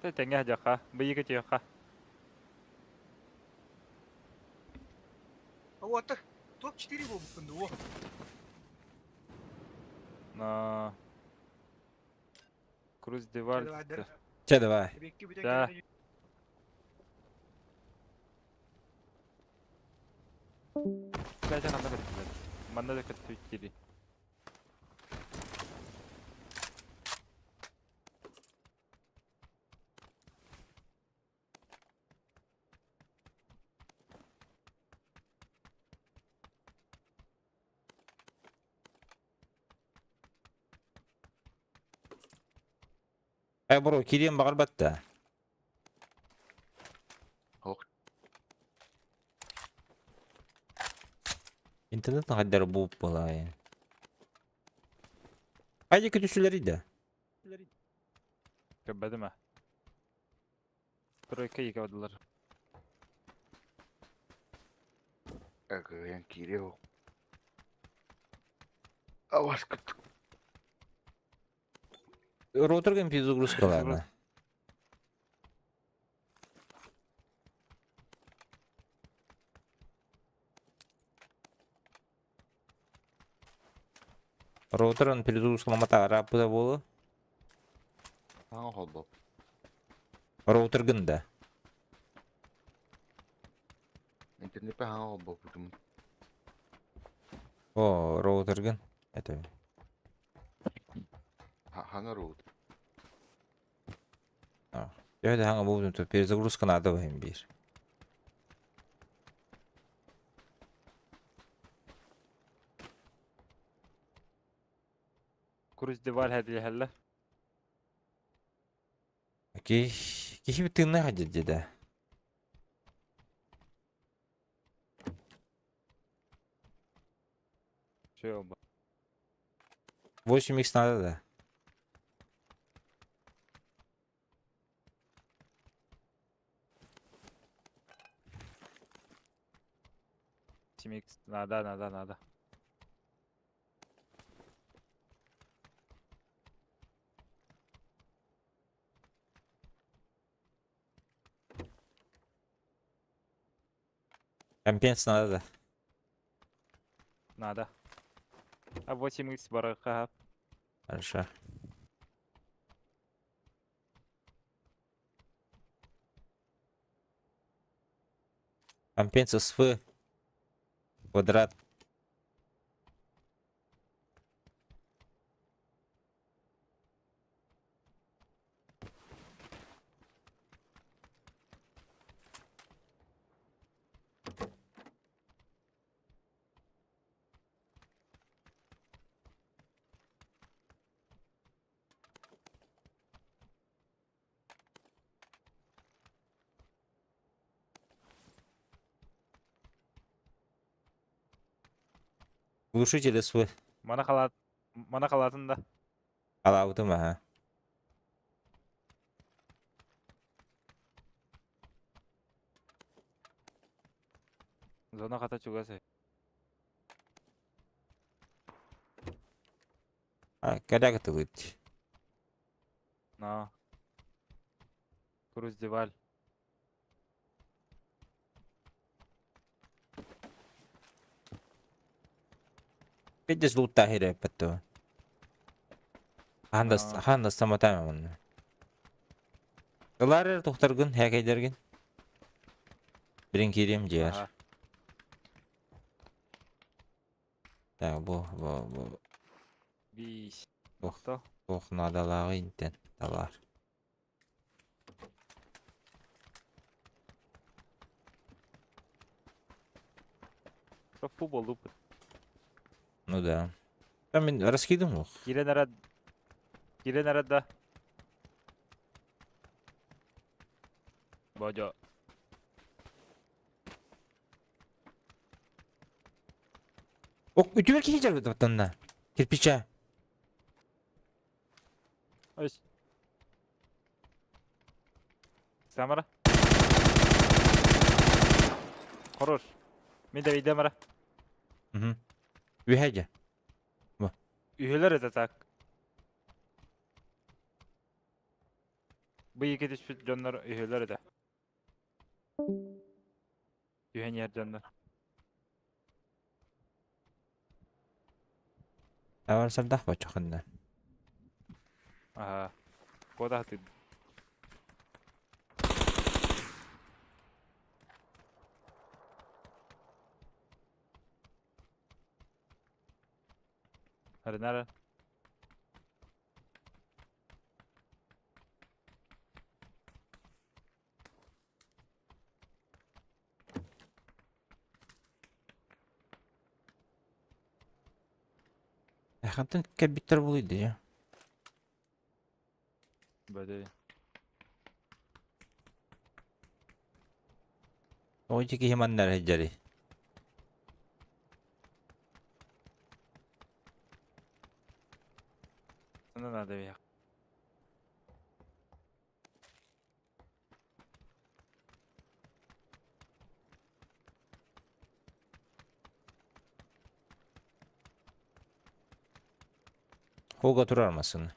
Тэ тэҥэ дьаха, быйыгы тиэхэ. Вот, топ-4 был бы, На Круз Деваль. Давай, да. Чэ давай. Да. Блядь, она надо, блядь. Манна да каттуйтири. Э, бро, кириэн баҕарбат да. Ох. Интернет хадар бууп буолаайын. Хайда күтүсүлэри да. Көббәдеме. Тройка икәүдиләр. Агаян кире o. Авас кыт. Роутерген перезагрузкалаана. Роутерын перезагрузкаламата араппыта буолу. Аңа холбоп. Роутергын да. Интернетпе аңа холбоп бутум. О, роутергын. Это. Хаңа роут. Өйдө хаңа буутун то перезагрузка надо бахим бир. Круз Деваль хәдиләһәлләр. Окей. Кихи тынна хадит деда. Чөй оба. 8 х надо да. Тимикс. Надо, надо, надо. Компенс надо да. Надо. А 8х барака. Хорошо. Компенс СФ квадрат. Глушитель СВ. Мана халаат мана халаатын да. Халаабытым аха. Зона хата чугас. А, кэрэ кытылыт. На. Круздеваль. Пиздец луттаа хирэппэт дуо? Хаһан да хаһан да ыстамматаам манна. Ылаар эрэ тухтаргын, һээкэйдэргин. Билин киириэм дьиэр. Так, бу, бу, бу. Биис. Туох, туох наадалааҕый интэн талаар. Фу буоллуппут. Ну да. Там мин раскидым Киирэн эрэ киирэн эрэ да. Бодьо. Ок, үтүөр киһи дьарбыттанна. Кирпича. Ось. Самара. Хорош. Мин да видео мара. Угу. Үһэ Бу. Үһөлөр это так. Бу екі түспүт дьоннор үһөлөр этэ. Түһэн иһэр дьоннор. Тавар сардах баччахынна. Аха. Куота сатыыр. Арынара. Хантан кэлбиттэр буолуй дии. Бөдөй. Тоҕо ити киһи манна эрэ сылдьарый? Сана надо биһиэхэ. Холга турар массыына.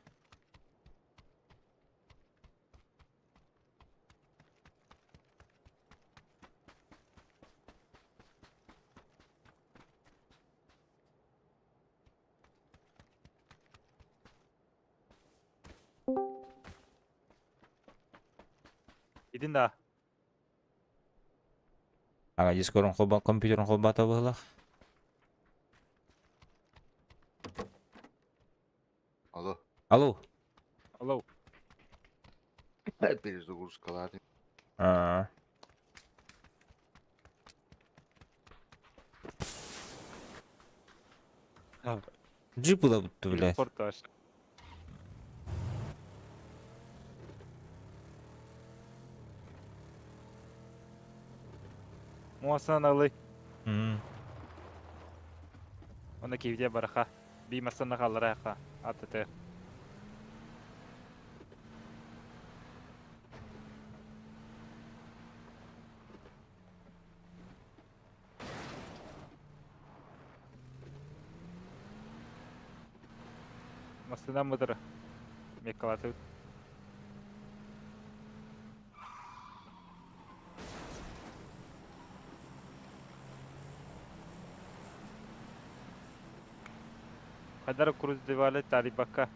Идин да. Ага, дискорун холба, компьютерин холбаата быһылах. Алло. Алло. Алло. Перезагрузкалаатым. Аа. Джип ылабыт блядь. Спорташ. Муасан ылый. Оны кивде бараха. Би масына халлара аттыты. Масына мыдыр. Меккалаты. Хайдар круздевали тарибакка.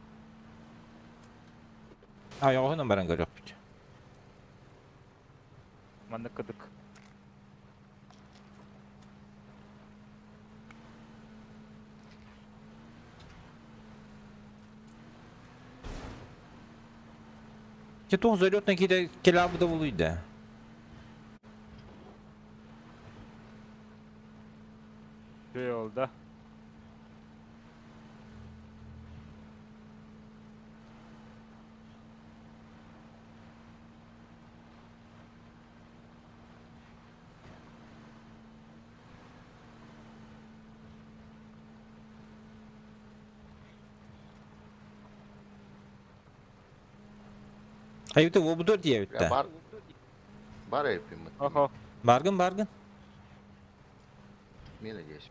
А, оҕоһунан баран көрүөхпүт. Маннык кыдык. Те туох залетный киирэ келаабыта булуйда. Şey oldu. Айбыта уобудор диэбиттэ. Бар бар эппин. Охо. Баргын баргын. Мен надеюсь.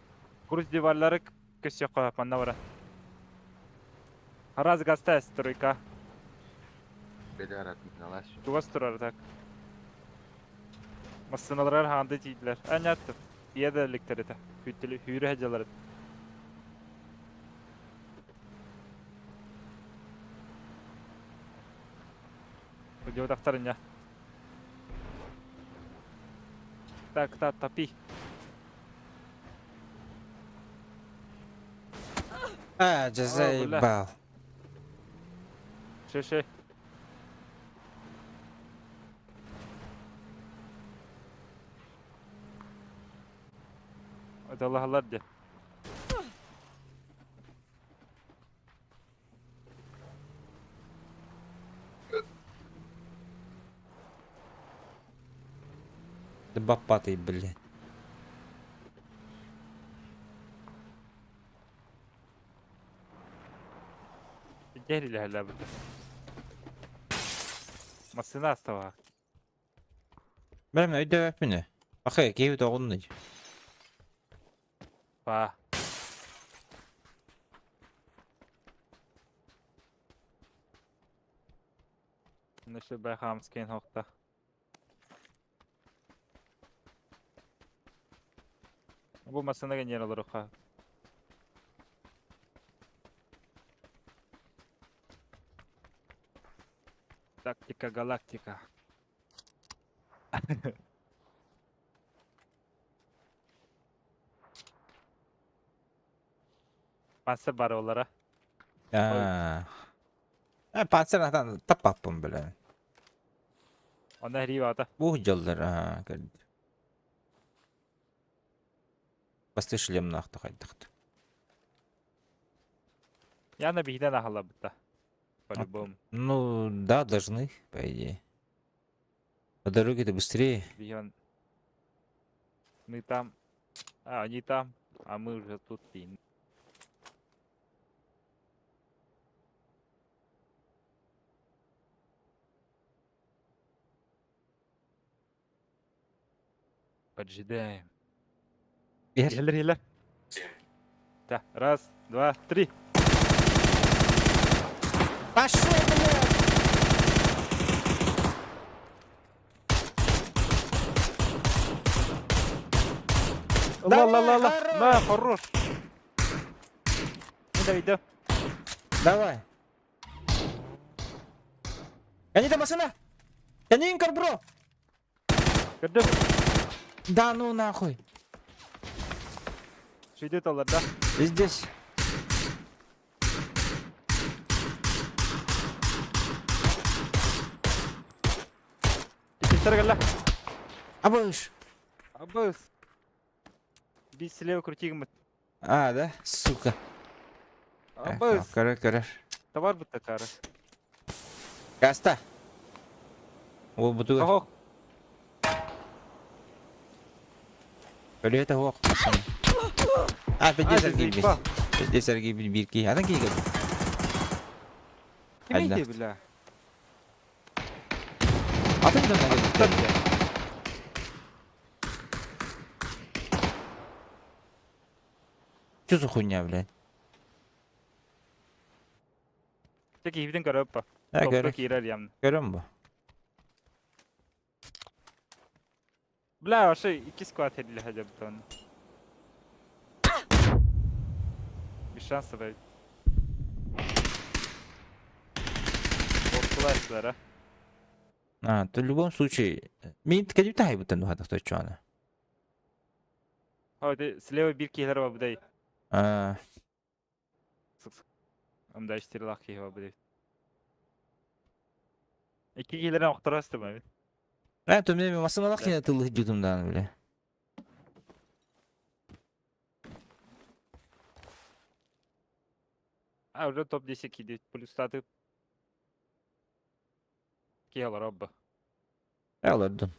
Курс диварлары көсөккө манна бара. Раз гаста стройка. Бедарат налас. Тугас турар так. Массыналар хаанды тиийдилэр. Аняттым. Ийэ да эликтэр этэ. Хүйтүлү хүүрэ сылдьаллар этэ. Удьуотахтар инньэ. Так, та, топи. А, дьэ О, бля. заебал. Ши-ши. Ыталаһаллар дии. Баппатый, блин. Дьэ илэһэлээбитэ. Массыына астабаһа. Бэрм өйдөбөппүнэ. Ахы, киһи тоҕуннуй. Па. Нашибай хамскин хохта. Бу массыына генерал руха. Тактика галактика. Панцирь бар олара. Аа. А, панцирь атан таппаппын бля. Онно хриибата. Бу дьоллор аа кэлбит. Бастыы шлемнаахта хайдахта. Яна биһинэн аһаллабыта. По-любому. Ну, да, должны, по идее. По дороге-то быстрее. Биһиэн. Мы там. А, они там. А мы уже тут. И... Поджидаем. Эр. Иһэллэр иһэллэр. Да, раз, два, три. Пошел, блядь! Ла-ла-ла-ла. Давай, На, хорош. Ну да, иду. Давай. Гони там машина! Гони инкар, бро! Көрдүм. Да ну нахуй. Шүйдет олар, да? И здесь. Иккистэр кэллэ. Абыш. Абыс. Биир слева крутигмыт. А, да? Сука. Абыс. Көрөр, көрөр. Товар бутта кары. Каста. Ол бутуга. Ох. Өлүөтэ хуох. А, пиздец А, эргийбит. заебал. Пиздец эргийбит биир киһи. Атын киһи кэлбит. Ким Айда. иди, бля? Атын дьон кэлбиттэр. Что за хуйня, блядь? Чэ киһибитин көрөп па. А, Топка көрөр. киирэр ямны. Көрөм бу. Бля, вообще икки склад хедили хотя бы тон. Без шансов ведь. Ортулар а. А, то в любом случае... Мин кадим тахайбыттан духатах точуана. О, ты слева бир киһилэр бар будай. А, Ымда иштерлах киһи бар будай. Икки киилэрин охторо астым эбит. Э, то мен масыналах кине тылы жутум дааны биле. А, уже топ-10 киди. Плюс статы. Киялар обба. Э, олордун.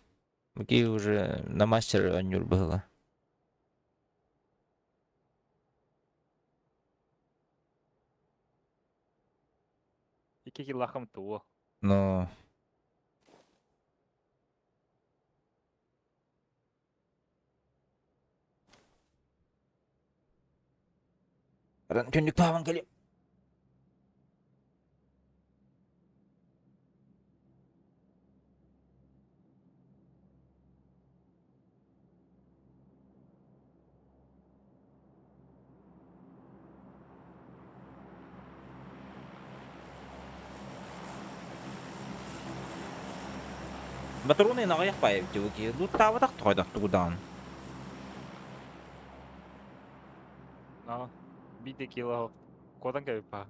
Ки уже на мастер анюр было. Икки киллахым туо. Но... Ран түннүк пааван кели. Батаруны наҕайах баайабыт дьыбыки. Луттаабатах тоҕойдох тугудаан. Но. Бите кило. Котан кэбипа.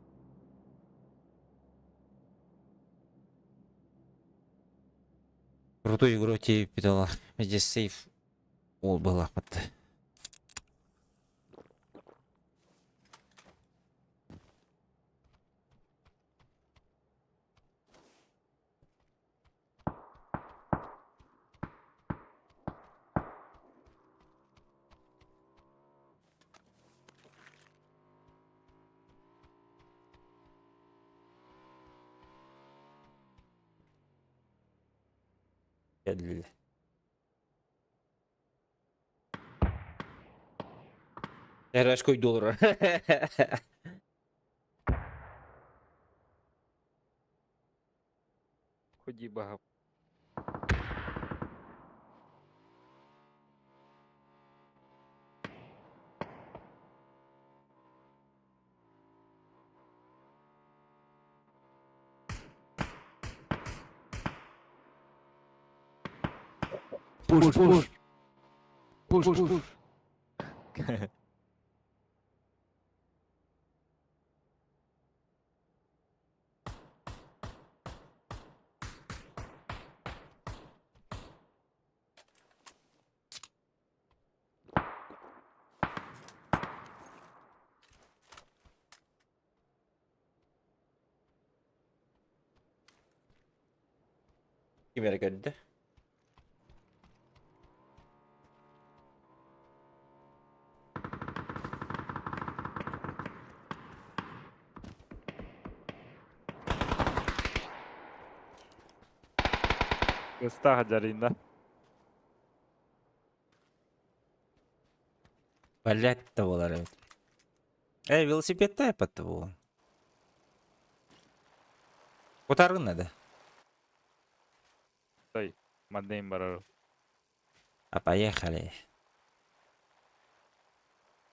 Крутой игру тебе питала. Здесь сейф. Ол была патты. Кэллилэр. Эрашкой доллар. Ходи бага. Пуш, пуш. Пуш, пуш. Ким эрэ көрдө? Ыстаха жарында. Блять болар эбит. Эй, велосипедте апатты буолан. Кутаргын надо. Стой. Мандейм барар. А поехали.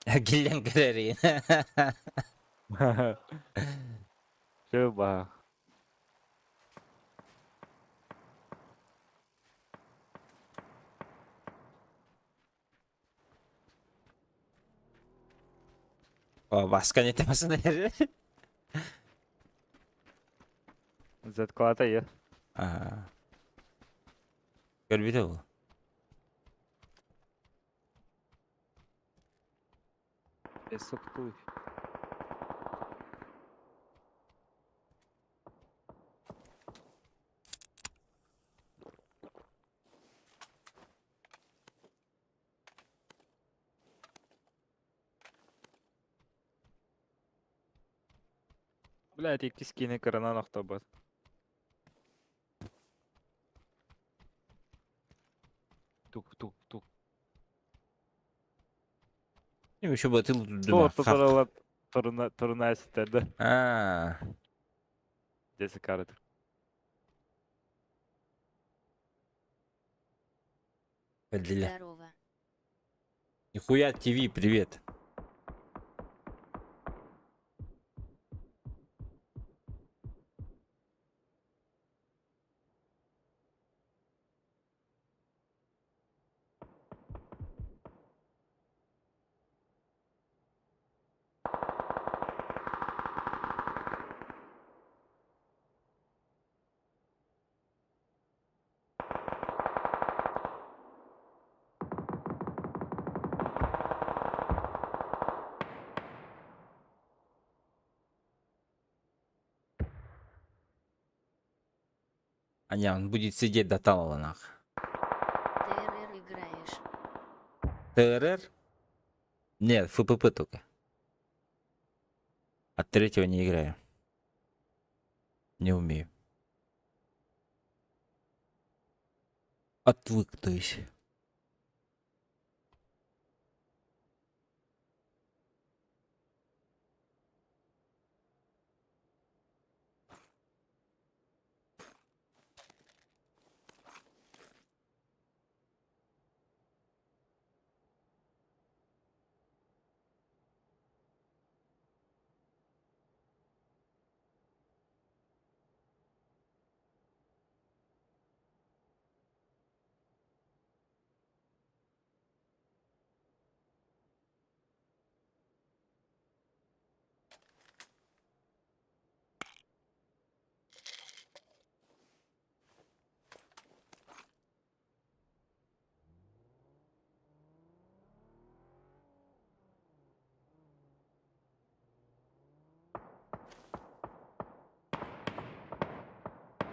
Гиллен кэрэрин. Все ба. О, баска не темасын Заткалата е. Аа. Көрбүтэ бу. Эсоктуй. Блядь, икки скины кырынан охтобот. Тук тук тук. Еще бы ты Тула турала туруна туруна ситэрдэ. Аа. Десэ карат. Бля. Здорово. Нихуя ТВ, привет. А не, он будет сидеть до талого нах. ТРР играешь. ТРР? Нет, ФПП только. От третьего не играю. Не умею. Отвык, то есть.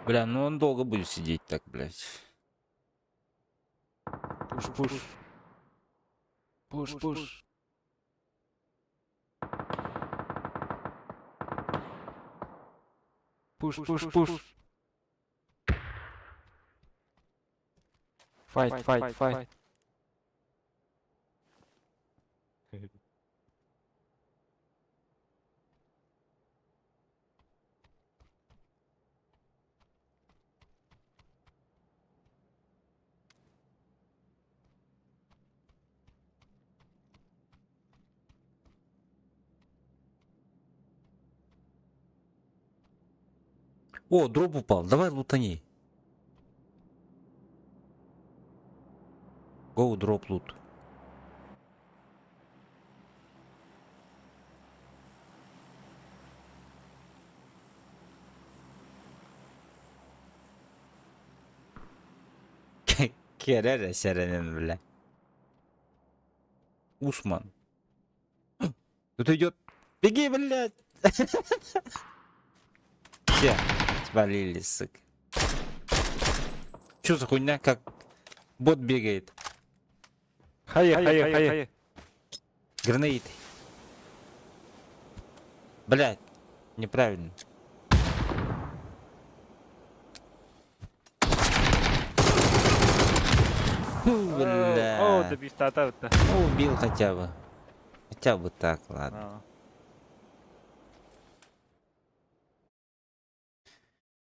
Бля, ну он долго будет сидеть так, блядь. Push, push. Push, push. Push, push, push. Fight, fight, fight. О, дроп упал. Давай лутани. Go drop loot. Керере серенин, бля. Усман. Тут идет. Беги, блядь! Все, свалились, сука. Чё за хуйня, как бот бегает? Хайа, хайа, хайа. Grenade. Блядь, неправильно. Фу, бля. О, добивта, та. Ну, убил хотя бы. Хотя бы так, ладно. А.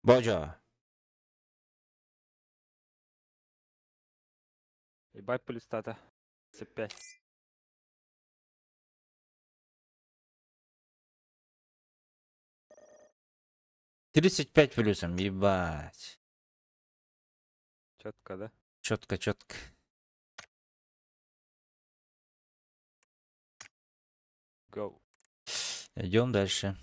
Боджо. Ебать плюс тата. С5. 35 плюсом, ебать. Четко, да? Четко, четко. Go. Идем дальше.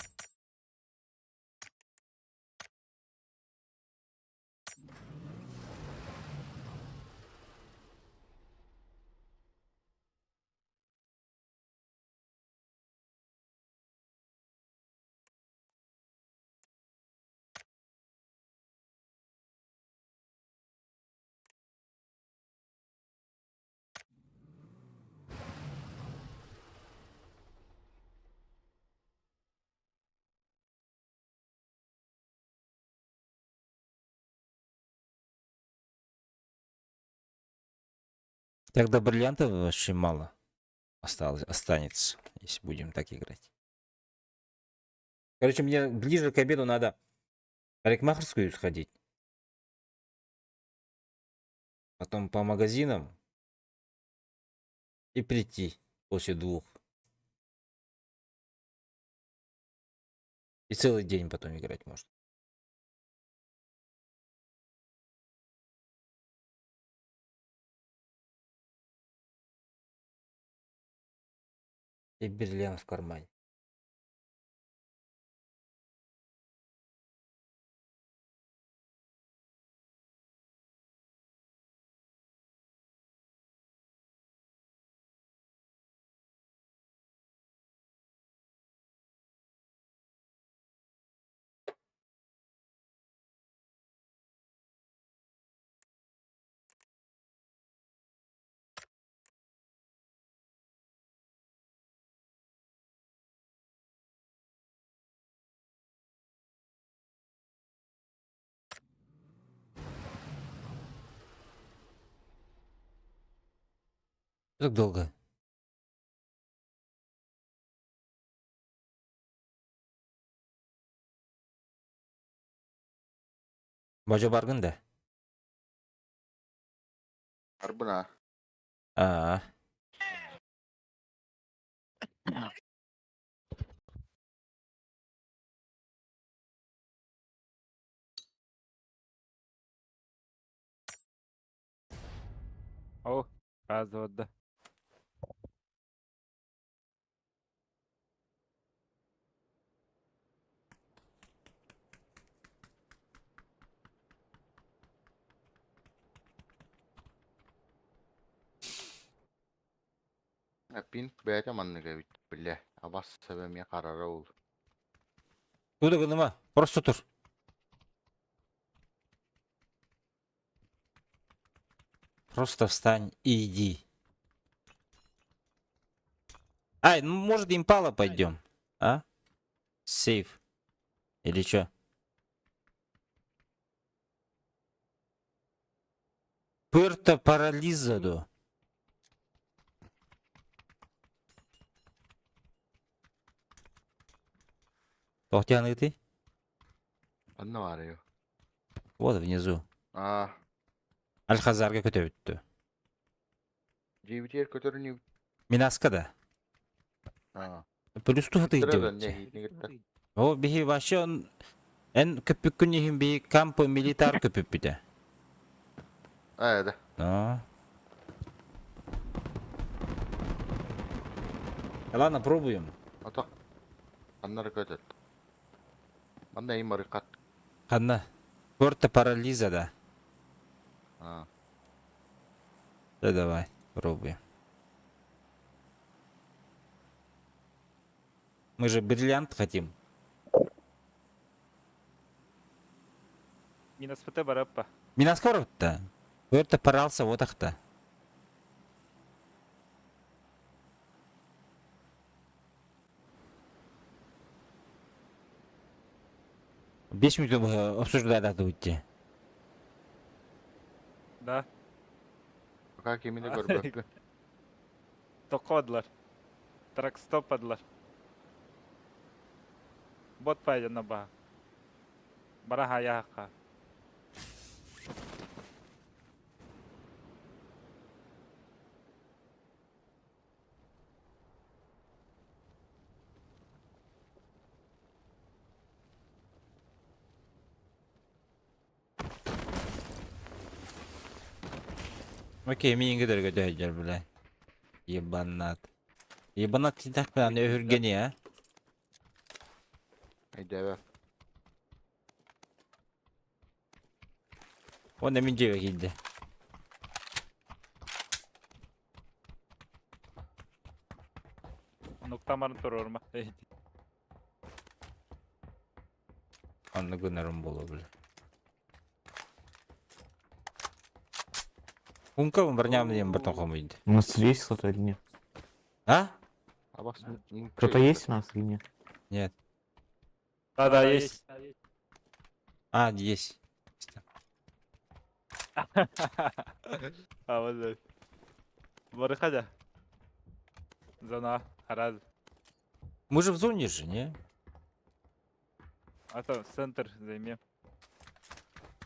Тогда бриллиантов очень мало осталось, останется, если будем так играть. Короче, мне ближе к обеду надо в парикмахерскую сходить. Потом по магазинам и прийти после 2. И целый день потом играть можно. И бриллиант в кармане. Так долго. Бажа баргын да? Арбына. Аа. О, раз, да. Пинг бэйэтэ маннык эбит, бile. Абас сэбэ эмиэ харара ол. Туда гыныма, просто тур. Просто встань и иди. Ай, ну может импала пойдем, а? Сейф. Или чё? Пуэрто Парализаду. Тохтяны ты? Онно баар Вот внизу. Аа, Аль-Хазарга көтөбүттү. дьиэбитигэр көтөрүнүү. Минаска да. Аа. Плюс тухаты Ыттара да идет. не О, биһи вообще он эн көппүккүн иһин биһи кампо милитар көппүппүтэ. Аа, да. Но. Ладно, пробуем. Ата. Аннары көтөр. Манна им барыкат. Ханна. Пуэрто Парализа, да. Аа. Да давай, пробуем. Мы же бриллиант хотим. Минус ПТ бараппа. Минаскоровта. Пуэрто Паралса вот ахта. 5 минут обсуждать надо уйти. Да. Пока кимини көрбөппүн. Токодлар. Тракстопадлар. Бот пайда на ба. Бараха яха. Окей, миигин дьэр, бля. Ебанат. Ебанат титах бля, өһүргени, а? Айдэбэ. Он мин дьиэбэ киирдэ. Нуктамарын турорма. Онно гынарым боло, бля. Унка барням диэн бартон хомуйд. У нас есть кто-то или нет? А? Абас. Кто-то есть у нас или нет? Нет. Да, есть. А, есть. А вот да. Барыхада. Зона. Раз. Мы же в зоне же, не? А то центр займи.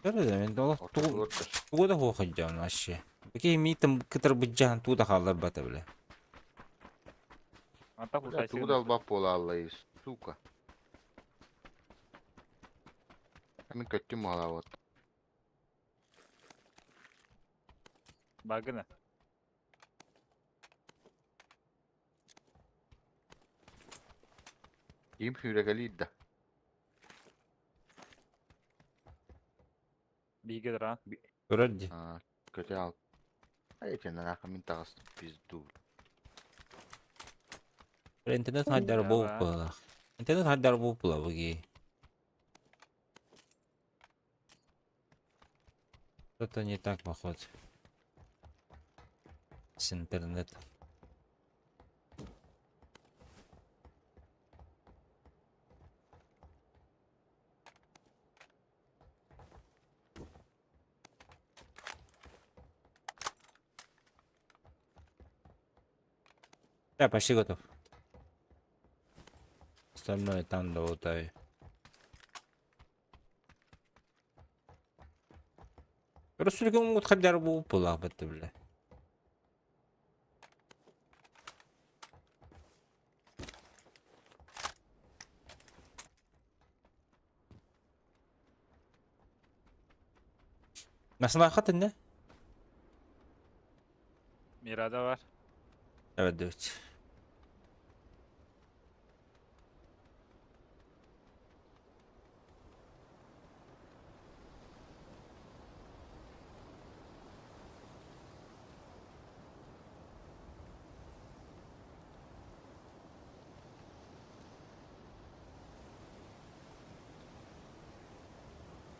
Да, мен ол тугу да хуохадьян вообще. Какие ми там кытар быджан туда халлар бата, бля. А так Бля, тугу далбап буолааллай, сука. Мин көттүм вот. Багына. Им хүрэгелиир да. Бигедра. Көрөр Аа, көтө ал. Ай, тенен аха мин тагыс пизду. Интернет хайдар Да. буолла. Интернет хайдар буолла буги. Что-то не так, походу. С интернетом. Я почти готов. Остальное там долутаю. Русульком хайдар бу була бля. Nasıl hakikaten ne? Mirada var. Evet evet.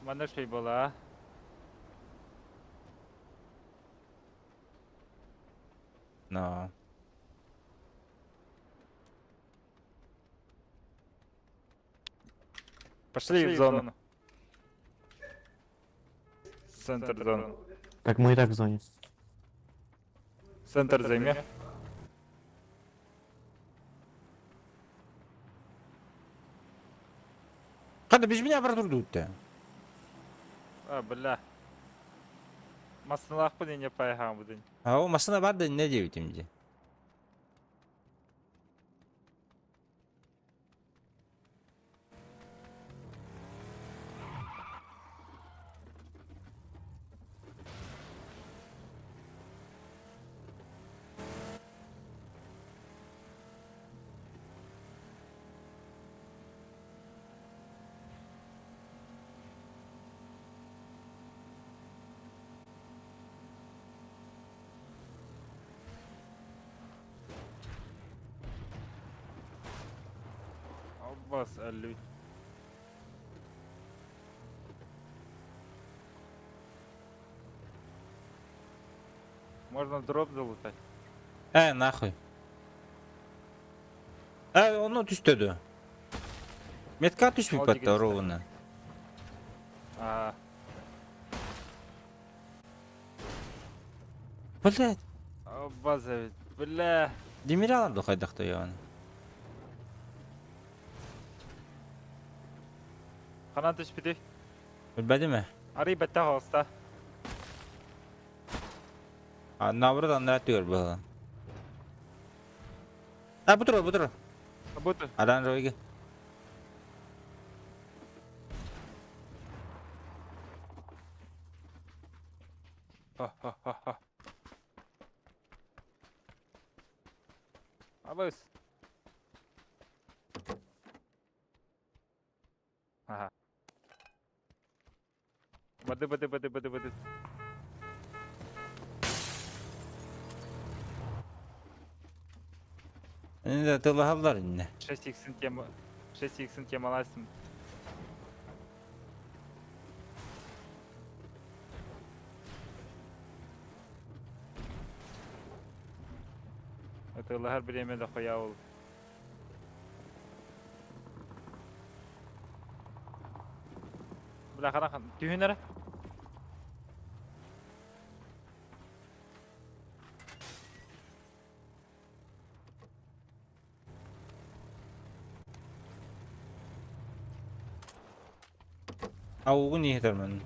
Манна шей была. Но. Пошли в зону. Центр зоны. Так мы и так в зоне. Центр займи. Hadi biz меня продурдут-то. А, бля. Масналах не поехал будын. А о машина бар да не девять имди. Аббас әлі. Можно дроп залутать. Нахуй. Onu түстөдү. Метка түшпүй Ал батты деген ровно. А, Блядь, Аббас ведь. Бля. Демир аларды кайдакта яны. Канан түшпіді. Билбедим. Арый бәтті қалыста. А наоборот анда түгөр бу. А бу тур, бу тур. Буду. Адан ройге. Ха-ха-ха-ха. Абыз. Ага. Бады, бады, бады, бады, бады. Инде тылахаллар инде. 6 иксин тема. 6 иксин темаласым. Это лахар время дохуя ол. Бля, хана хан. Түйінері? А угу не хетермен.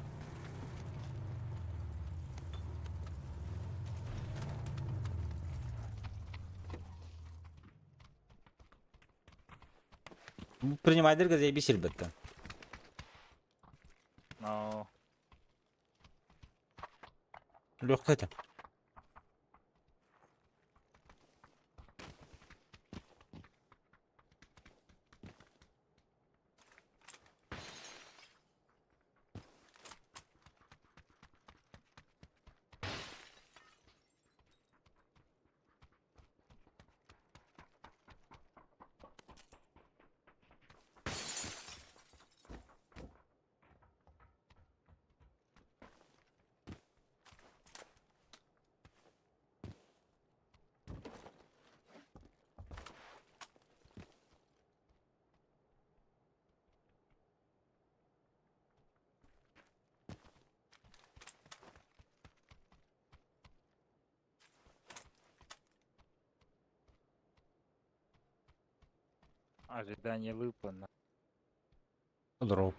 Принимайдерге заебись элбетте. Но. Легко это. Ожидание выполнено. Дроп.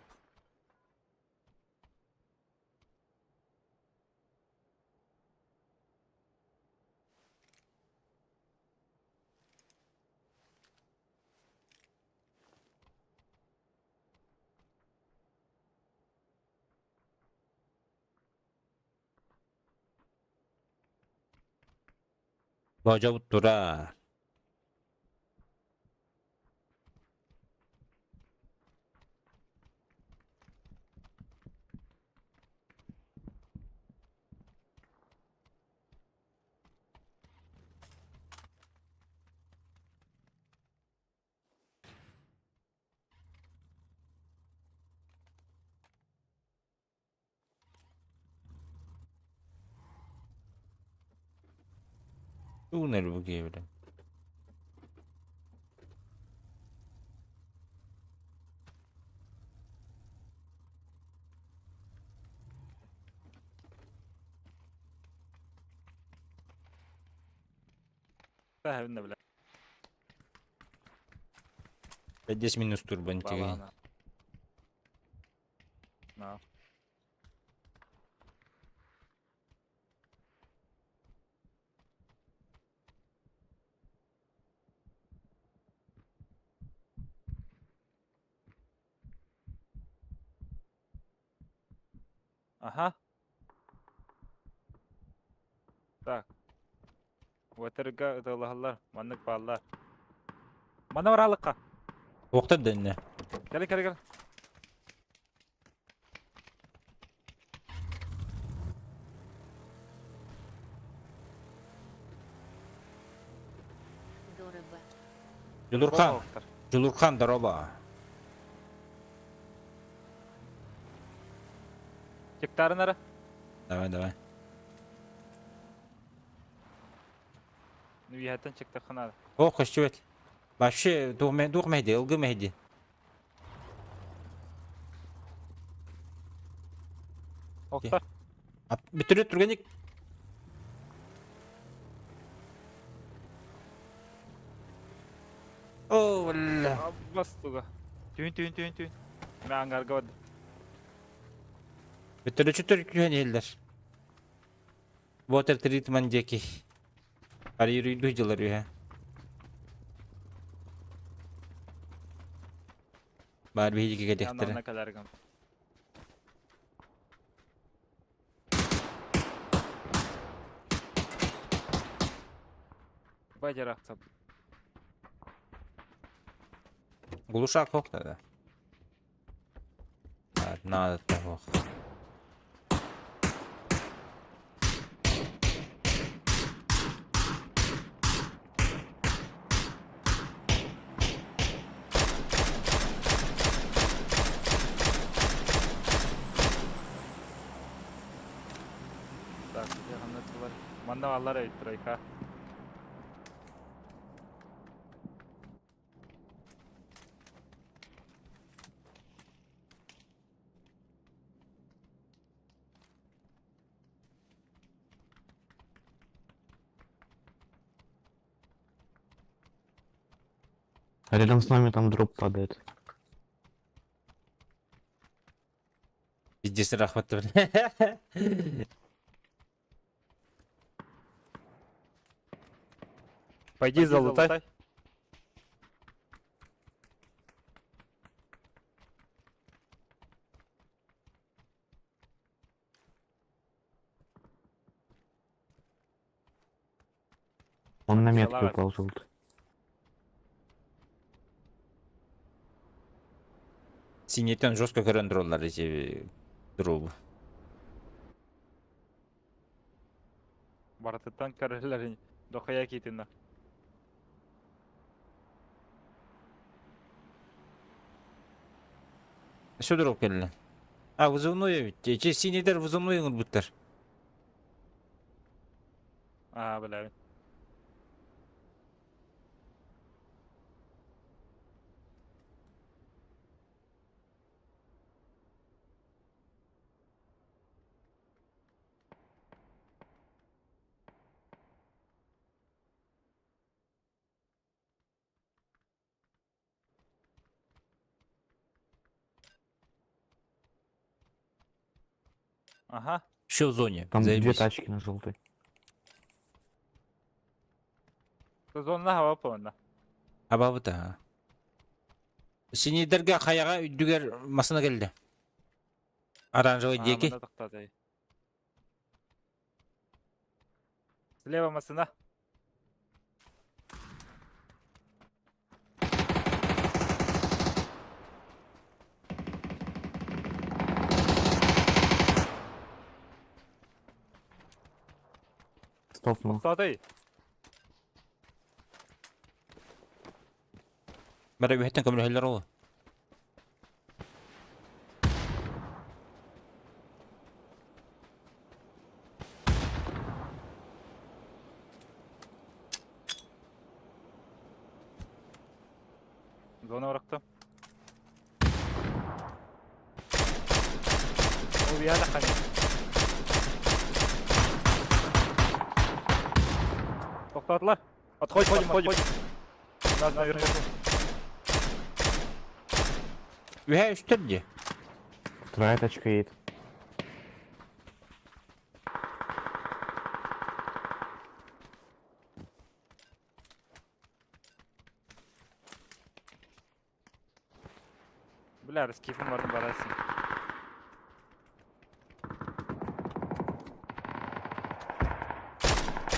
Божобут турар. Туннель бу киһи, бля. Бля, бля. 5 минус турбан тиги. Балана. На. Ага. Так. Ватерга ыталаһаллар, маннык бааллар. Манна баралыкка. Уохтар дэннэ. Кэлэ кэлэ кэлэ. Дорого. Жулурхан. Жулурхан, здорово. Гектарын ара. Давай, давай. Үһэттэн чыктаххына. О, көстүбэт. Вообще, дух мэйди, ылгы мэйди. Октар. Бүтүрү түргенник. О, бля. Аббас туга. Түүн түүн түүн түүн. Мэ ангарга барды. Бүтүрү чүтүр күһэн иһиллэр. Water treatment диэки. Арыйрыйду дьылар үһэ. Бар биһиги кэтэхтэрэ. Анна кэлэргин. Бажарахсап. Глушак хох тогда. Так, надо того. Так, ханна Манна аллар эбит тройка. А рядом с нами там дроп падает. Пиздец, рахмат, бля. Пойди залутай. Он на метку Салават. упал желтый. Синетен жестко көрөн дроллар эти дробы. Баратыттан көрөллөр дохая китинна. Все дроп келли. А, вызывной ведь. Че синедер вызывной буттар. А, бля. Ага. Еще в зоне. Там две Заебись. тачки на желтой. Зона хава понна. Абабыта. Синийдерге хайаҕа үрдүгэр массыына кэллэ. Оранжевый диэки. Манна тохтотой. Слева массыына. Стопнул. Тохтотой. Бары үһэттэн көмөлөһөллөр ол. Зона бырахтым. Ол я да хани. Тохтотулар. Отходим, отходим. У нас наверху. Үһэ үстэр дии. Вторая тачка едет. Бля, раскифым барын барасың.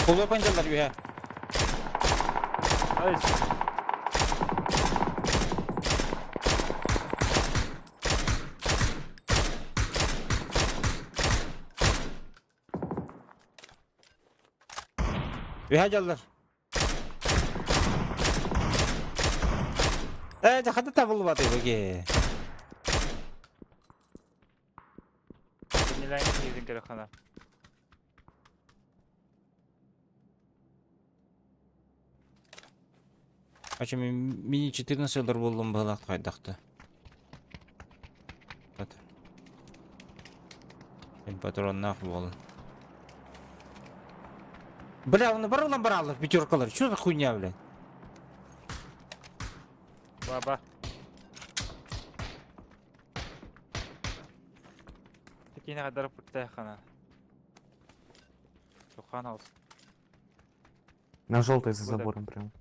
Колуя панжалар үһэ. Ай, Үһэ дьаллар. Э, хата табылбаты буге. Неләң киҙен керек хана. Ачы мен мини 14 жылдар болдым балақ қайдақты. Мен патроннақ болын. Бля, оны бар olan бар пятеркалар. Что за хуйня, блядь? Баба. Текине кадар путтай хана. Тохан алсын. На желтой за Вот так. забором прям.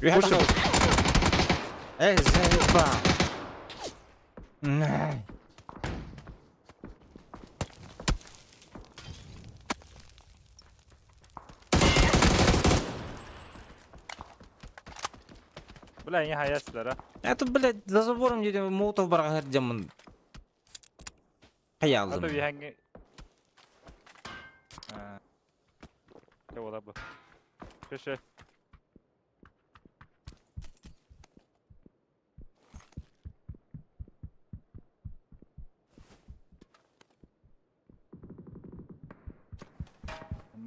Үһэ тахал. Эй, заебал. На. Бля, не хаясылар, а. Это, блядь, за забором где молотов барға демон. А то Хаялдым. виханги. Бола бу. Шеше.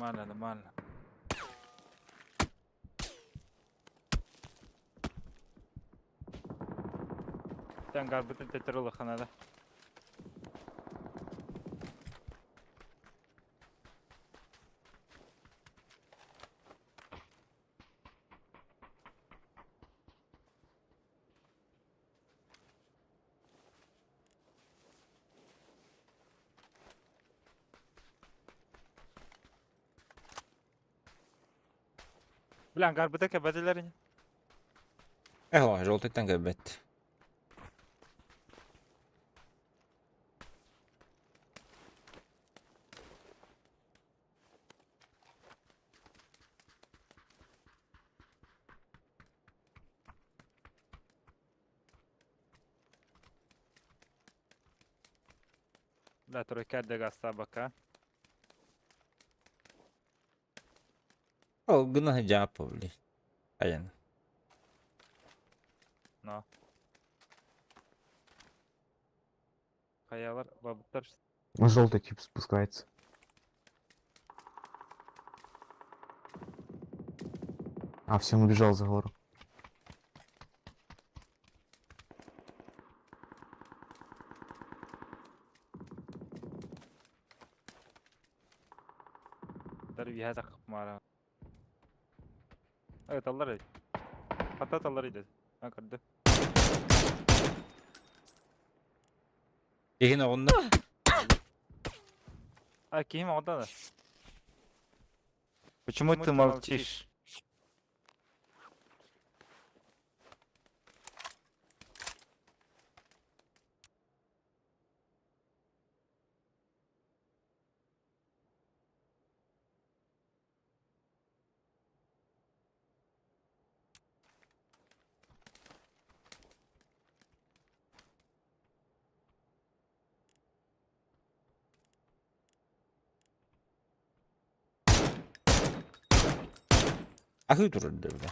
Нормально, нормально. Тән гарбытын тәтірілі ханада. Бля, гарбыта кәбәтеләр. Эхо, желтый кәбәт. Бля, тройка дега бака. Ол гына жапы, блядь. Аян. Но. Хаялар, бабыттар. На желтый тип спускается. А, все, он убежал за гору. Дар виха тақып мара. Ыталлар эбит. Хата ыталлар эбит. А, көрдө. Киһин оҕунна. А, киһим оҕунна да. Почему ты молчишь? Аһыы турар бля.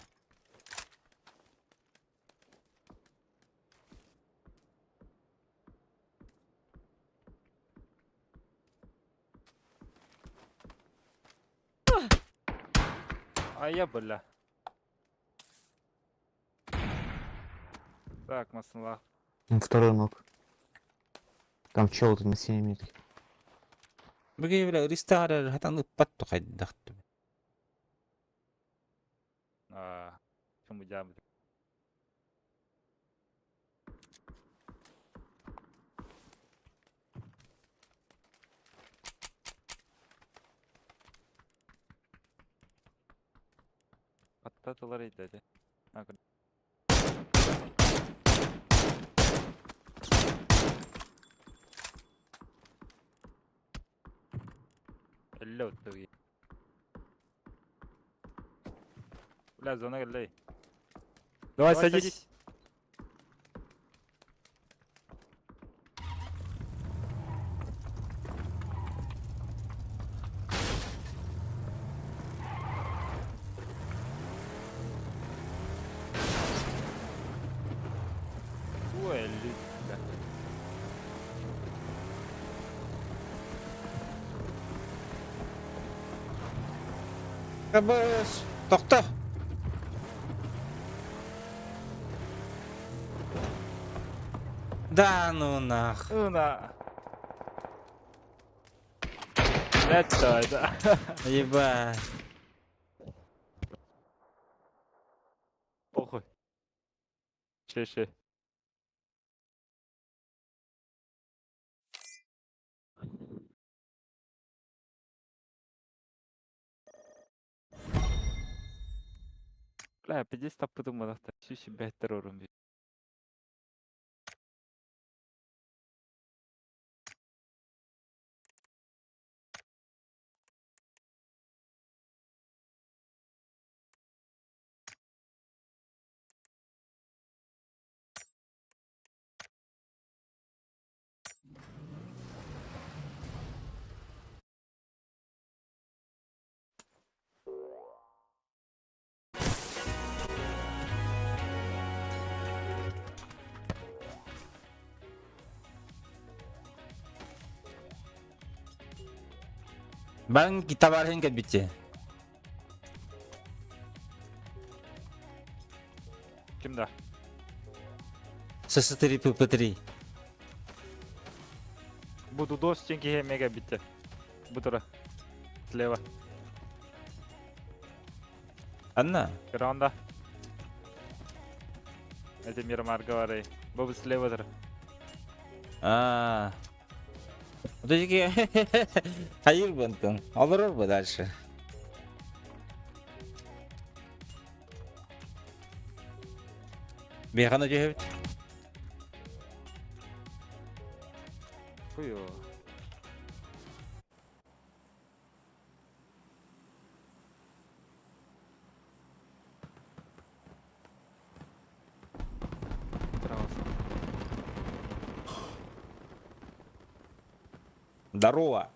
А я, бля. Так, масла. Второй ног. Там чел на синей метке. Бүгүн бля ристаар хатан ыппат тухайдах. А, почему дям? Аттатылар edi. Элле оттуги. Бля, зона келлей. Давай, садись. Ой, бля. Кабыс. Тохто. Да ну нах. Ну на. Блядь, давай, да. Еба. Похуй. Че-че. Бля, 50 таппытым Сүүс бэттер орун би. Бан табархын кэлбитчи. Ким да? СС3 ПП3. Буду дос тенки мега битте. Бутура. Слева. Анна. Гранда. Это Мирамар говори. Бабы слева дыр. А. Вот эти Хайыр бантын. Алырыр бы дальше. Бейхана жөһөбүт. Хуё. Здорово.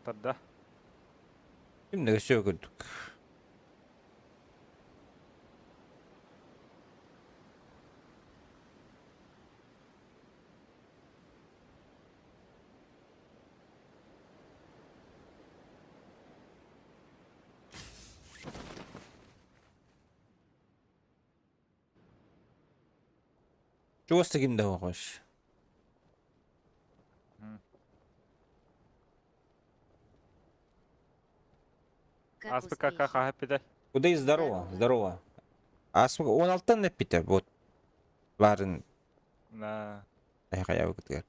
Тогда. Ким да өссө көрдүк. Чугас ким да хош. Как Аспыка успехи? хаһаппита. Куда здорово, здорово. Асмык 16-тан эппитэ, вот. Барын На. хайабыкытыгар.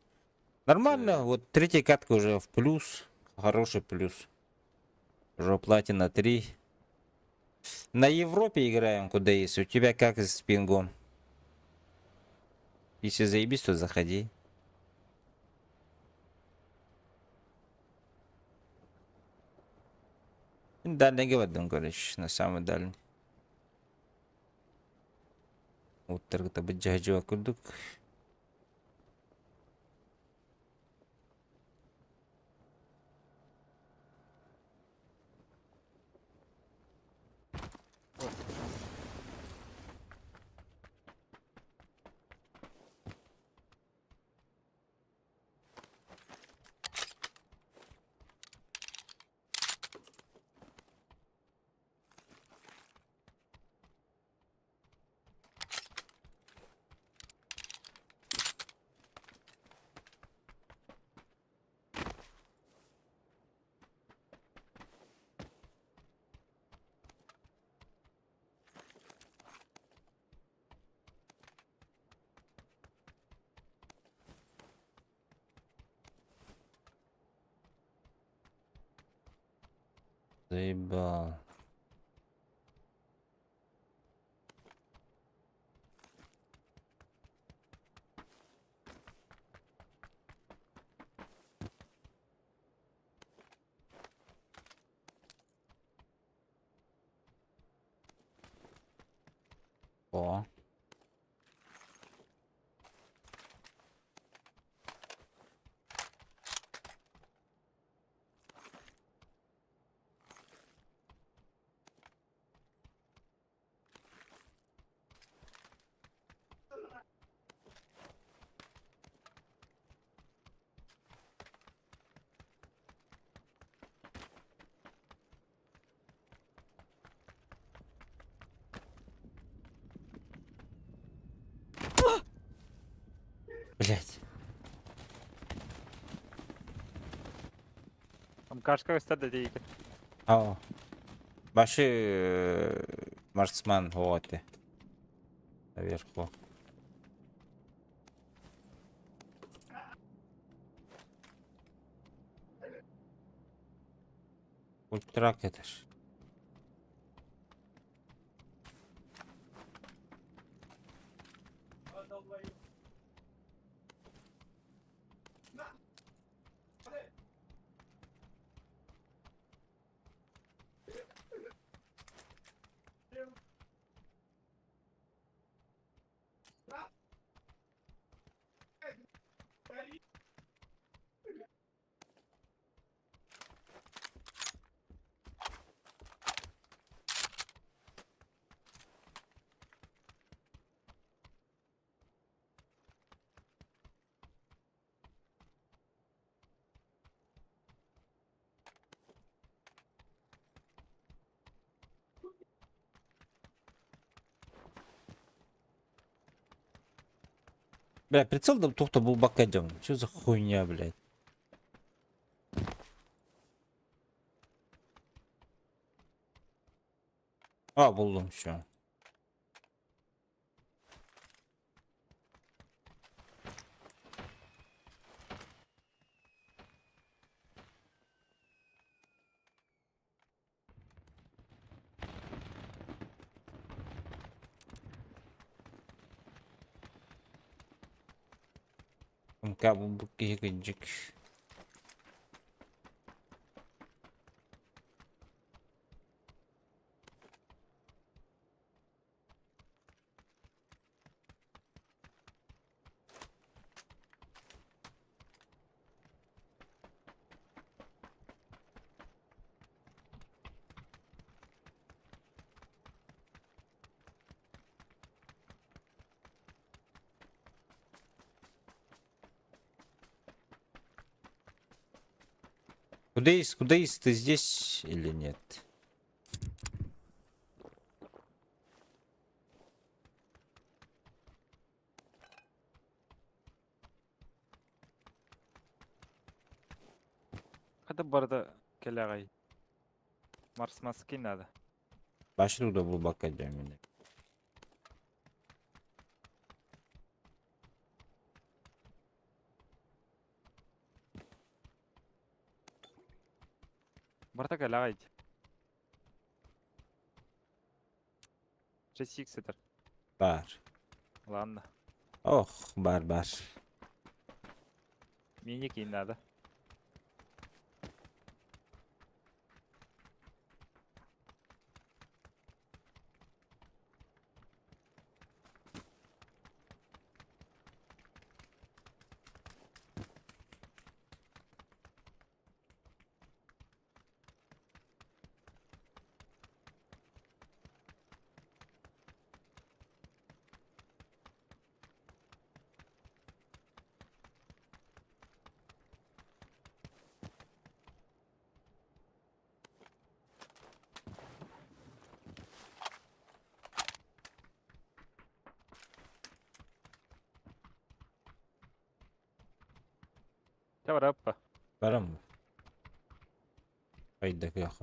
Нормально, вот третья катка уже в плюс. Хороший плюс. Уже платина 3. На Европе играем, куда есть. У тебя как с пингом? Если заебись, то заходи. Дальний говорим, короче, на самый дальний. Уттаргыта быдьаһдьыа курдук. Заебал. О. Блять. Амкашка стада дейки. Ау. Баши марсман вот. Наверху. Ультрак это ж. Бля, прицел да тухта был бакадем. Что за хуйня, блядь? А, булдум все. МК булбут киһи кырдьык. Куда есть, куда есть, ты здесь или нет? Когда барда кэлэҕэй? Марс маски надо. Башты туда булбакка дьоммун. Барда кэлэҕэй. 6 сытар. Баар. Ладно. Ох, баар баар. Мини-киин надо. Чэ бараппа. Барам. Хайда кыах.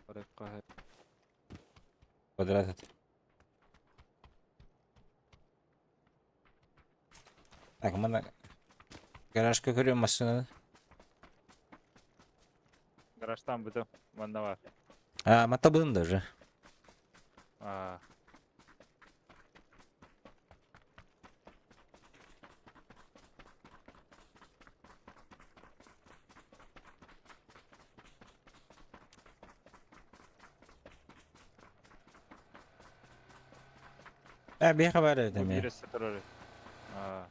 Барыахха Квадрат. Так, манна гаражка көрүөм массыынаны. Гаражтан бүтүм. Манна бар. А, мотобын даже. А, А, биэхэ баар эбит бу эмиэ. биир өссө турар. А,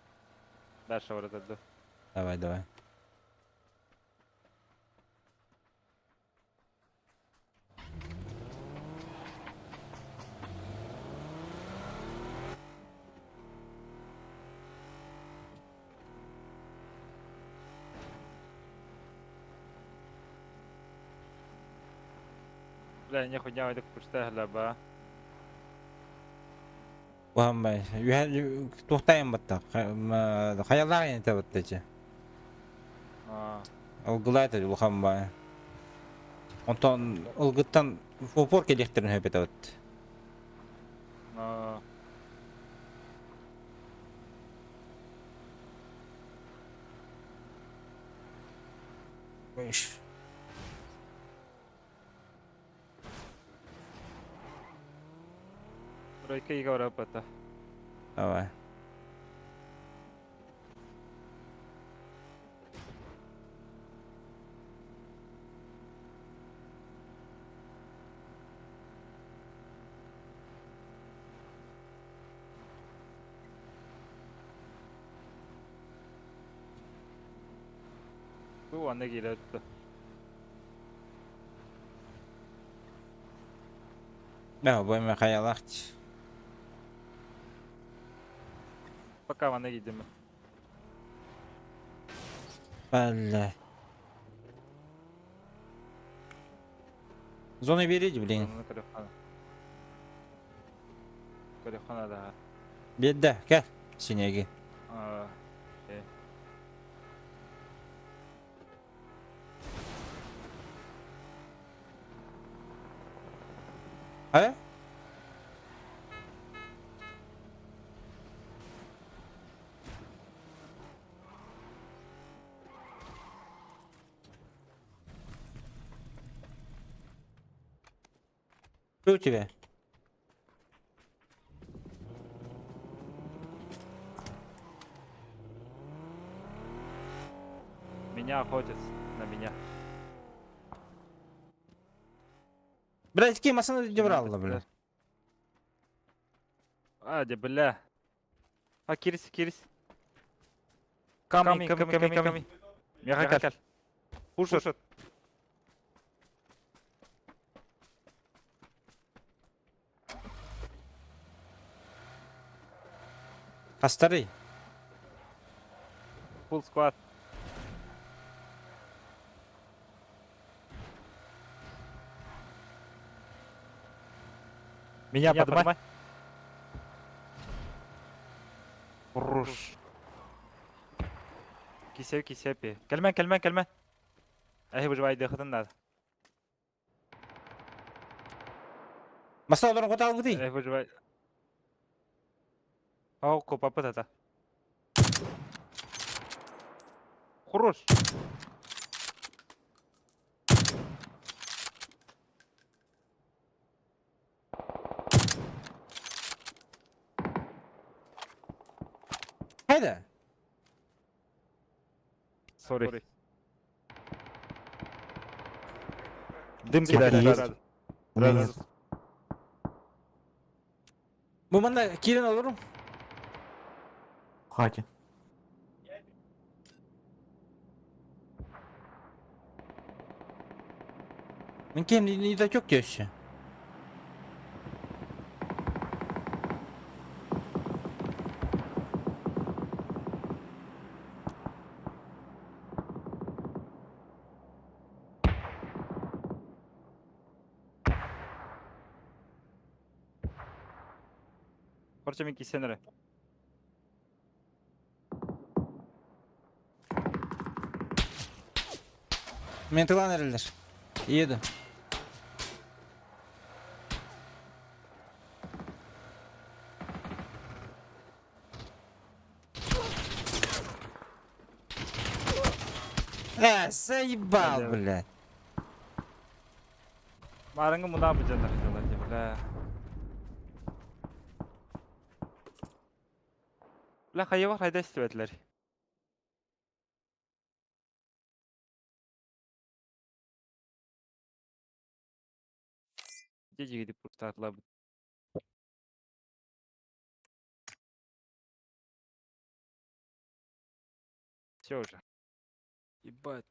дальше барытар да. Давай, давай. Бля, не хуйня это куштаһла ба. Уһаммай. Үһэ туохтайын батта. Хайалаах ente батта А, Ылгылайт улахан баа. Онтон ылгыттан упор келихтерин хөпөтө бат. а, Иш. Тройка ига бараппата. Давай. Бу анна киирэ Да, бу эме хайалаах. Пока манна киирдим. Бля. Зону берите, блин. Көрөххө. Көрөххө да. Бедда, кел. Синеги. А, А? Что у тебя? Меня охотятся на меня. Блядь, какие машины ты брал, бля? А, де бля. А, кирис, кирис. Камень, камень, камень, камень. Меха кал. Пушат. А старый? Full squad. Меня поднимай. Хорош. Кисеп, кисепи. Кэлимэҥ, кэлимэҥ, кэлимэҥ. Эһи выживайдыаххытын наада. Маса олорон кутаалбытый? Эһи выживай. О, купаппыт ата. Хорош. Хайда? Sorry. Дым Смотри, кидали. есть. У меня нет. Бу манна киирэн олорум. В хате. Мин кем не датек өссө. Короче, мен кисен эрэ. Мен тылан эрэллэр. Еду. Э, заебал, Бля. блядь. Маарыҥҥы мунаа быдьаннар дии, бля. Бля, хайыба хайда истибэтилэр. Дьэ дьигидик пустаатылабыт. Все уже. Ебать.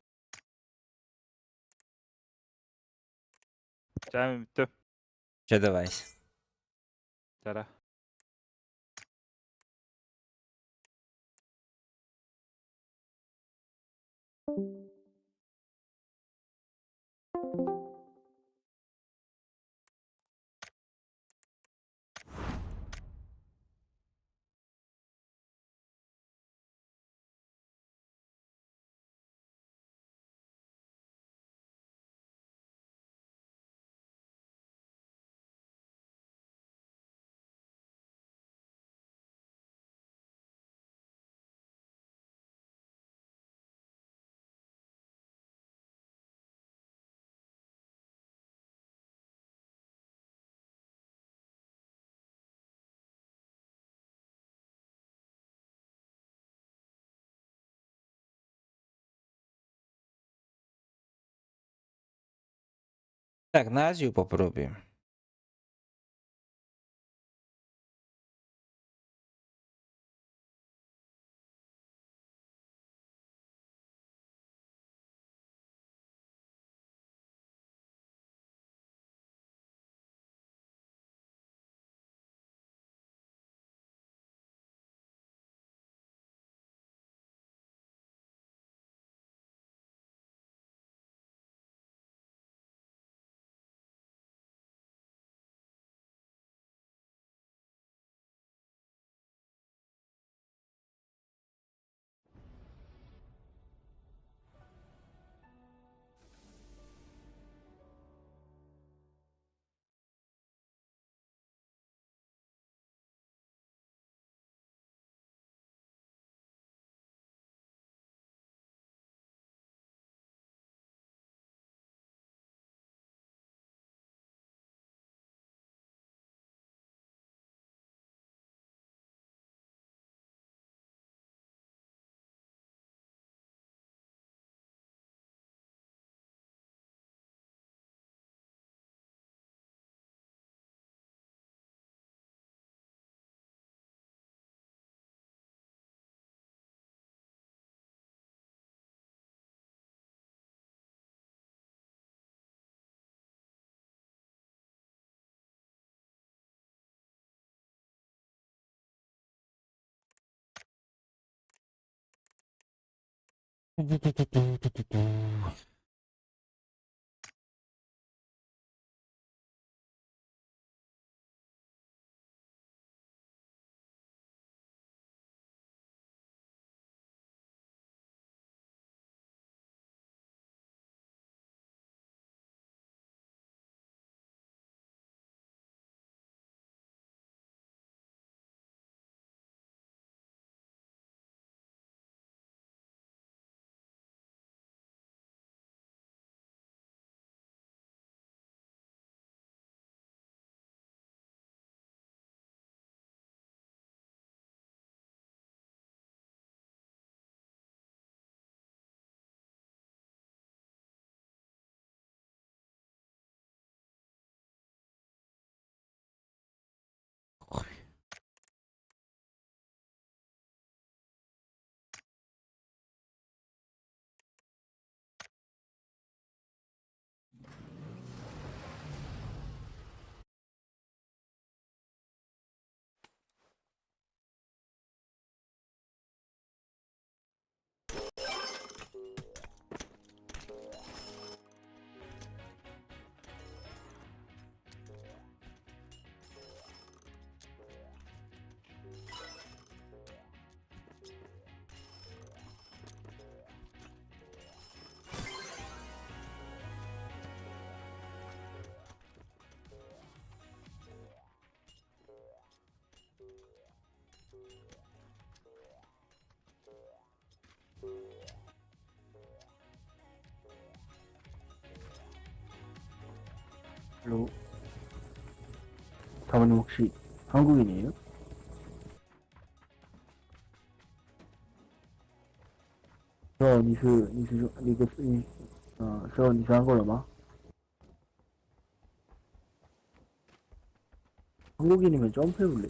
Чэ, бүттүм. Че давай. Чара. Так, на Азию попробуем. 로 사모님 혹시 한국인이에요? 哦，你是你是你个你，呃，说你是韩国人吗？ 한국인이면 점프해볼래?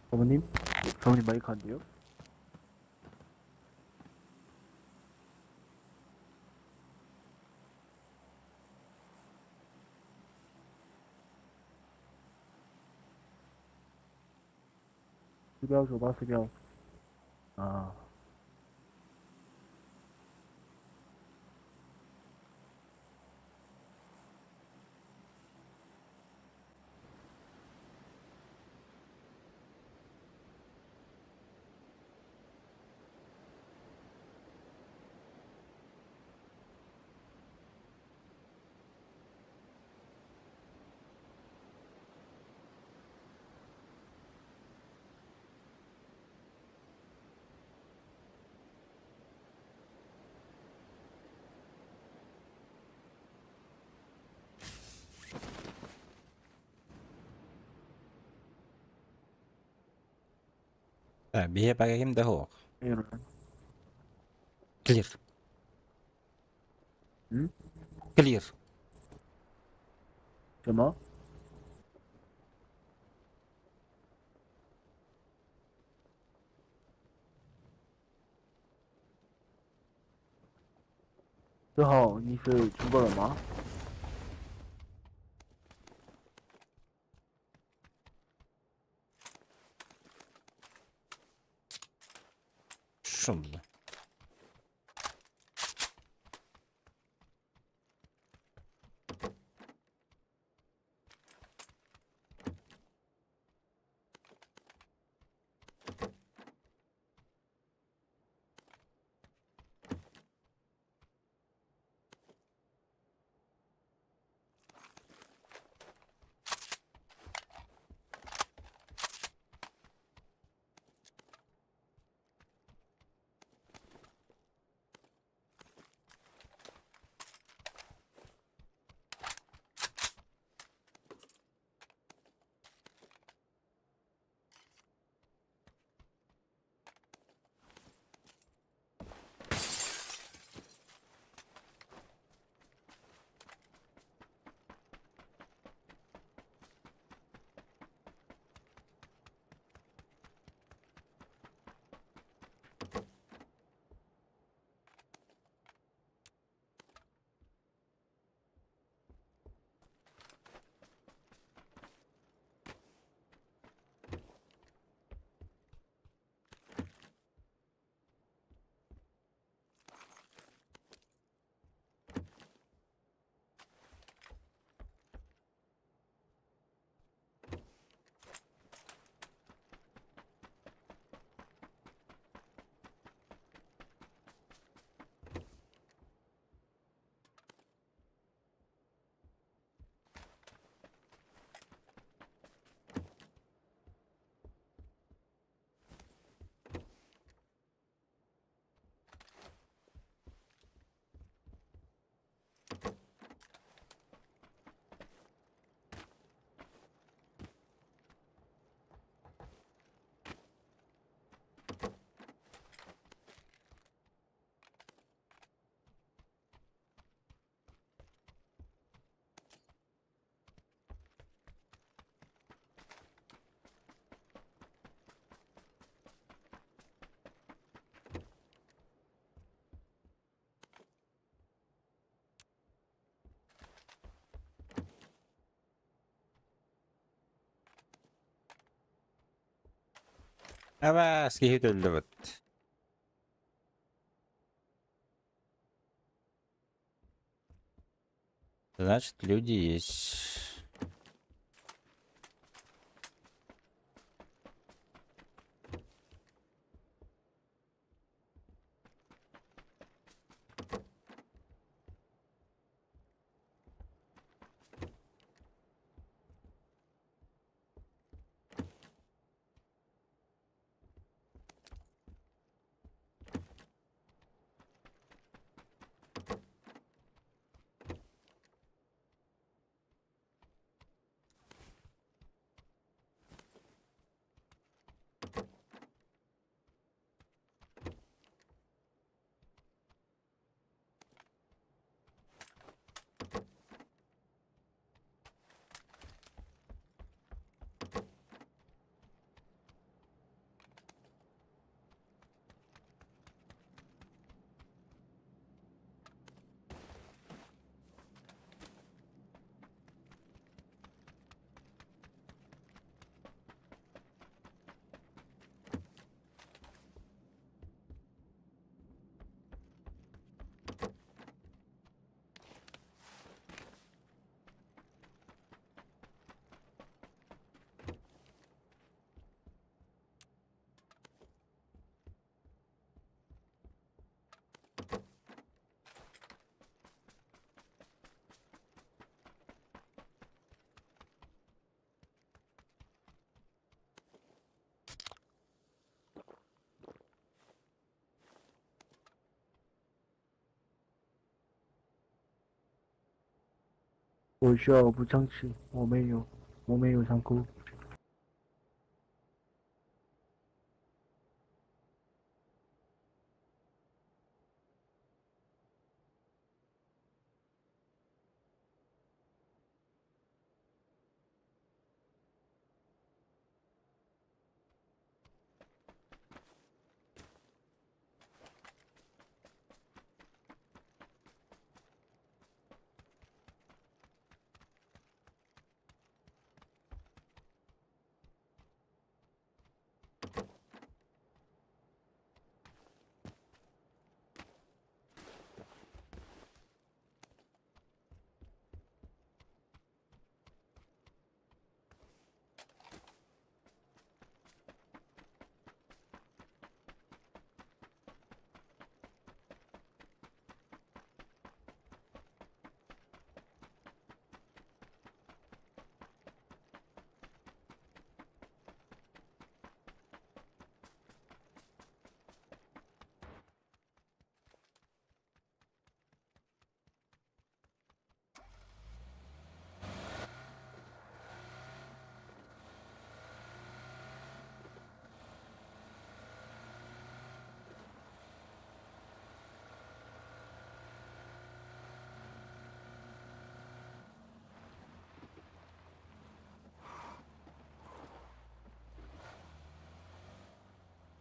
사모님? 사모님 마이크 안 돼요? 四标984标啊。 Так, биһи пока ким да суох. Clear. 嗯？ Clear. 什么？子豪，你是中国人吗？ Шумно. Абаас киһи төллөбөт. Значит, люди есть. 我需要补枪器，我没有，我没有仓库。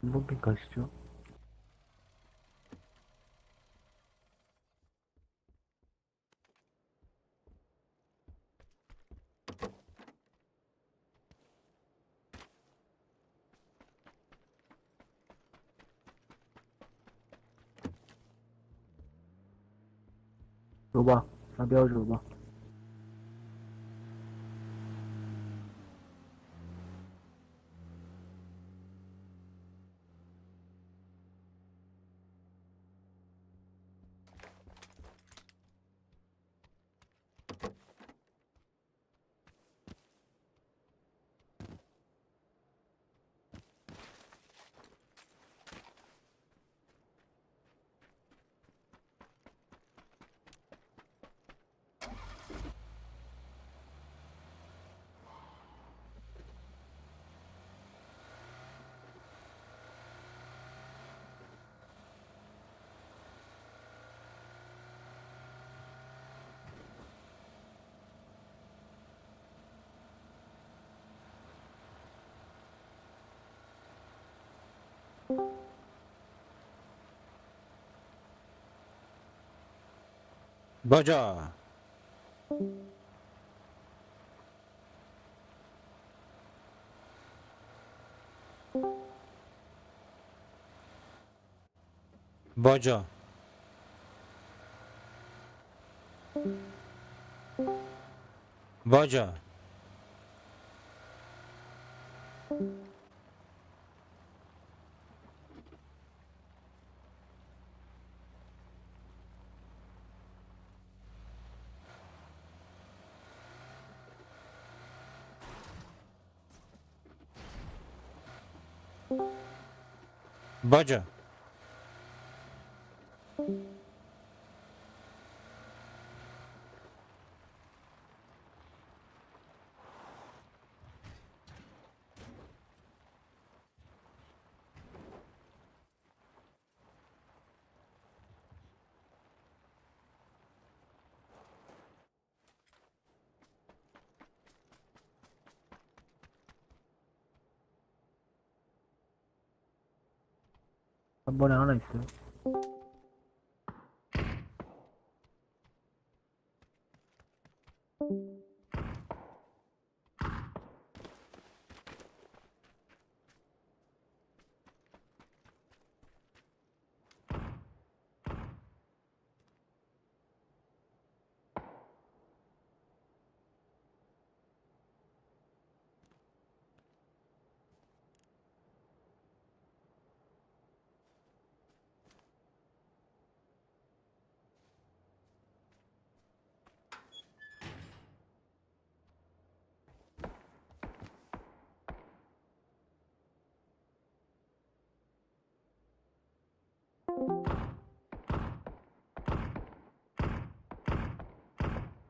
일본핀 가시죠. 走吧，拿标走吧。 Божо. Божо. Божо. Божо. 한 번에 하나 있어요.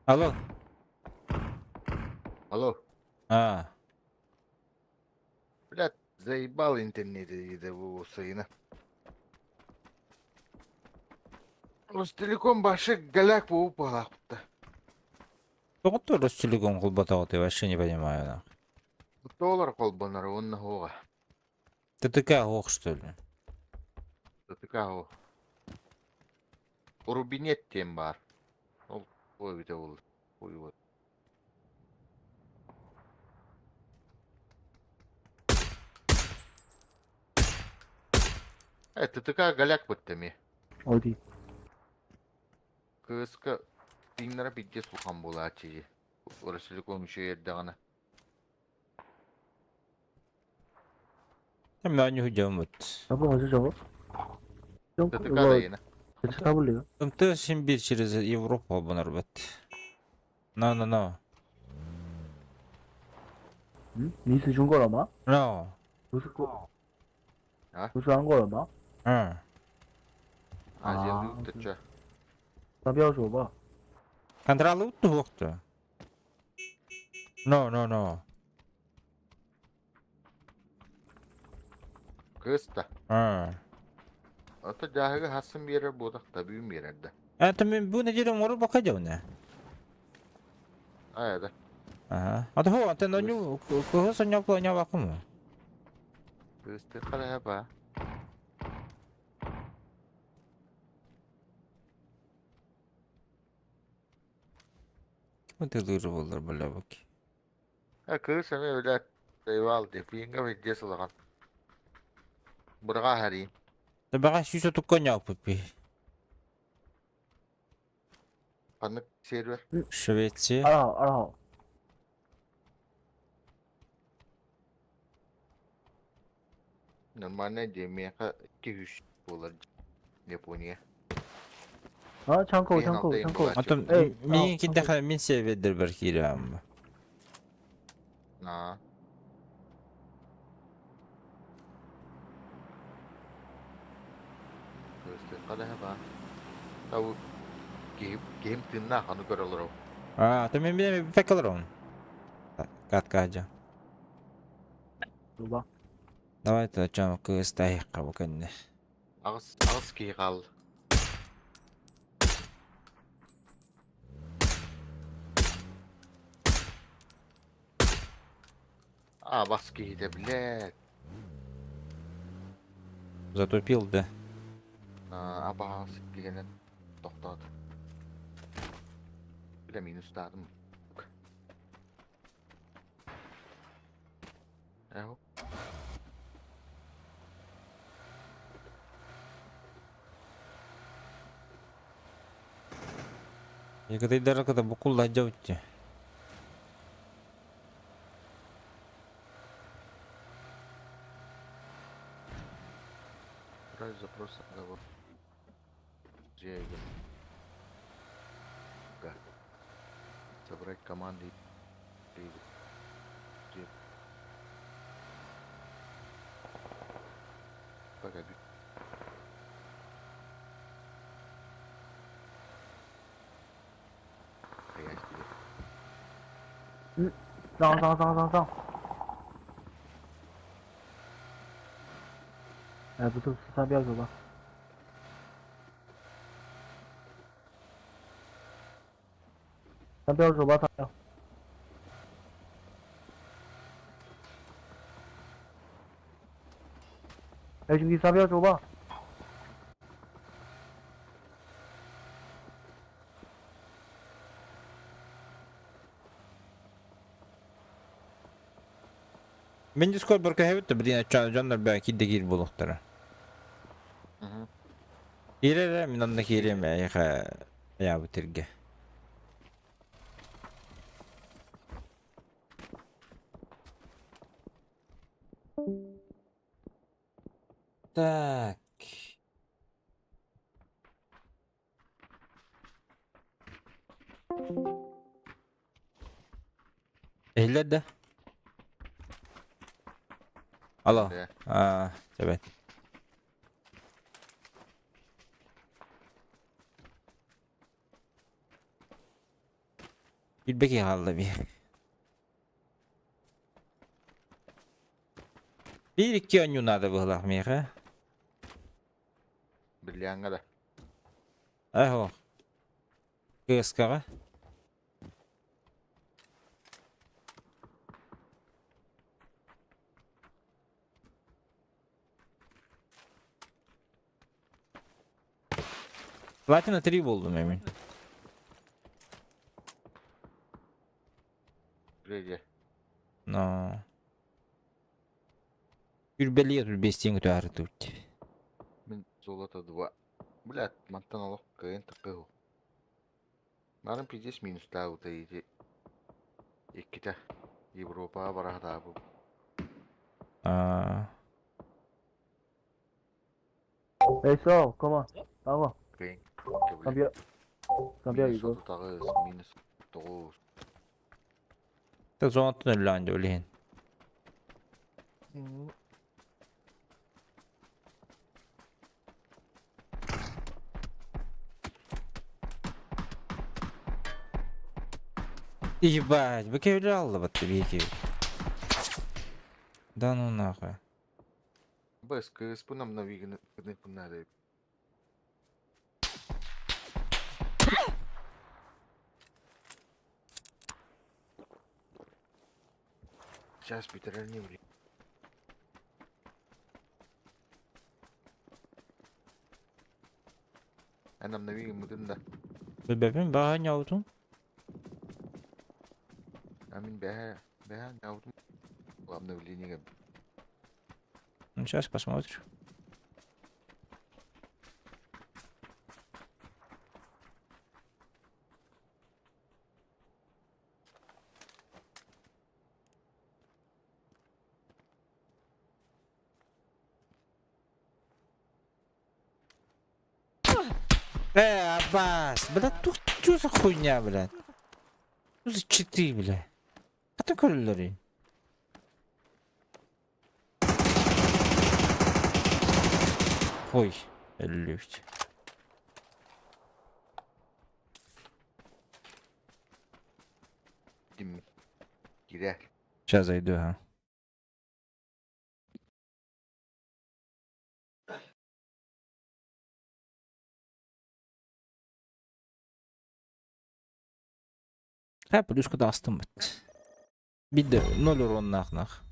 Алло. Алло. А. Блядь, заебал интернет да бу сайына. Ростелеком башы голяк буолуп буолаахпыта. Тоҕо Ростелеком холботоҕо вообще не понимаю. Нахуй. Доллар холбонор уонна хуоҕа. ТТК ох, что ли? ТТК о. Рубинет диэн баар. Ол ой эбитэ буолла. Ой вот. Э, ТТК голяк бытта эмиэ. Ол дии. Кыыска пиҥнара пиздец улахан буолааччы дии. Ростелеком үчүгэй эрдэҕинэ. Мен дьоммут. 要不我就走。用 ТТК 我 дайына. W. МТС Симбирь через Европу холбонорбут. No, no, no. 嗯，你是中国了吗？ No. 不是过啊不是韩国人吗？ М. Азиялыы А, ыттачча. 那不要说吧。 Контролы туохту. No, no, no. Кыыс да. М. Ото дьааһыгы хассын биэрэр буотах да бүгүн биэрэр да. Это мен бу неделю мору пока делне. Аа да. Ага. А то антен оню кого соня планя вакууму. Кыыс тыккалаһа ба. Ким ты болар бля баки. Э кыыс эмиэ билээт заебал дии. Пиингэ пиздец улахан. Бырҕаа харийн. Табаға сүүсэ тукка пупи. Ханнык сервер? Швеция. 二号，二号， Нормальная дии миэхэ икки үс буолар Япония. 啊，枪口， Мин 枪口， алтайым 枪口。 буолааччы. Антон Эй, мин а, киддеха мин севедер бір кирам. Аа. Кыыс тыккалаһа ба. Тау киһи киһим тыыннаах аны көрө олорор. А, то мен мен пекалрон. Катка 走吧。 Давай то чам кыз тайыққа буканне. Аҕыс аҕыс киһи хаалла. Аа бас киһитэ блядь. Затупил, да. Аа абаҕас киһинэн тохтоото. Бля минустаатым. Эһу. Екатерина когда букул ладёте. Отправь запрос на договор. Где я иду? Да. Собрать команды и Где? Погоди. Я тебе. 上上上上上。哎，不是，十三标走吧。咱标走吧，三标。哎，兄弟，三标走吧。 Мен Discord бір кәйбітті бірден жондар бә кидде кир болуқтары. Угу. Кирере мен онда кирем яха я бутирге. Так. Эһиллэр да? Алло. Да. А, тебе. Билбеки хаалла би. Биир-икки оонньуу наада быһыылаах миэхэ. Бриллиаҥҥа да. Эһо. КСК-ҕа. Платина 3 буоллум эмин. Греге. Но. Үрбэлиэ үрбэстиэн көтөөрү тут. Мин золото 2. Блядь, мантан олох кыайан таххыһу. Нарын пиздец минустаабыта ити. Иккитэ. Европаҕа бара сатаабыт. Аа. Эй, Сол, come on. Ава, Кыайан компьютер. Компьютер Минус go. 38, минус 9. Та зонаттан өллөөн дьэ билиһин. Ебать, бу кевле аллыбыт биики. Да ну нахуй. Бэс, КСП нам навиганы надо. Сейчас Питер не блин. Эн обнови мытын да. Билбэппин баҕа ньоутун. А мин бэһэ бэһэ ньаутум. Обновление. Ну сейчас посмотрим. Э, Аббас, блядь, тут что за хуйня, блядь? Что за читы, блядь? А ты көрөллөрүй? Ой, өллүбүт. Дим. Кире. Сейчас зайду, ага. Ха, плюска да астым бит. Бидде ноль уроннаах нах.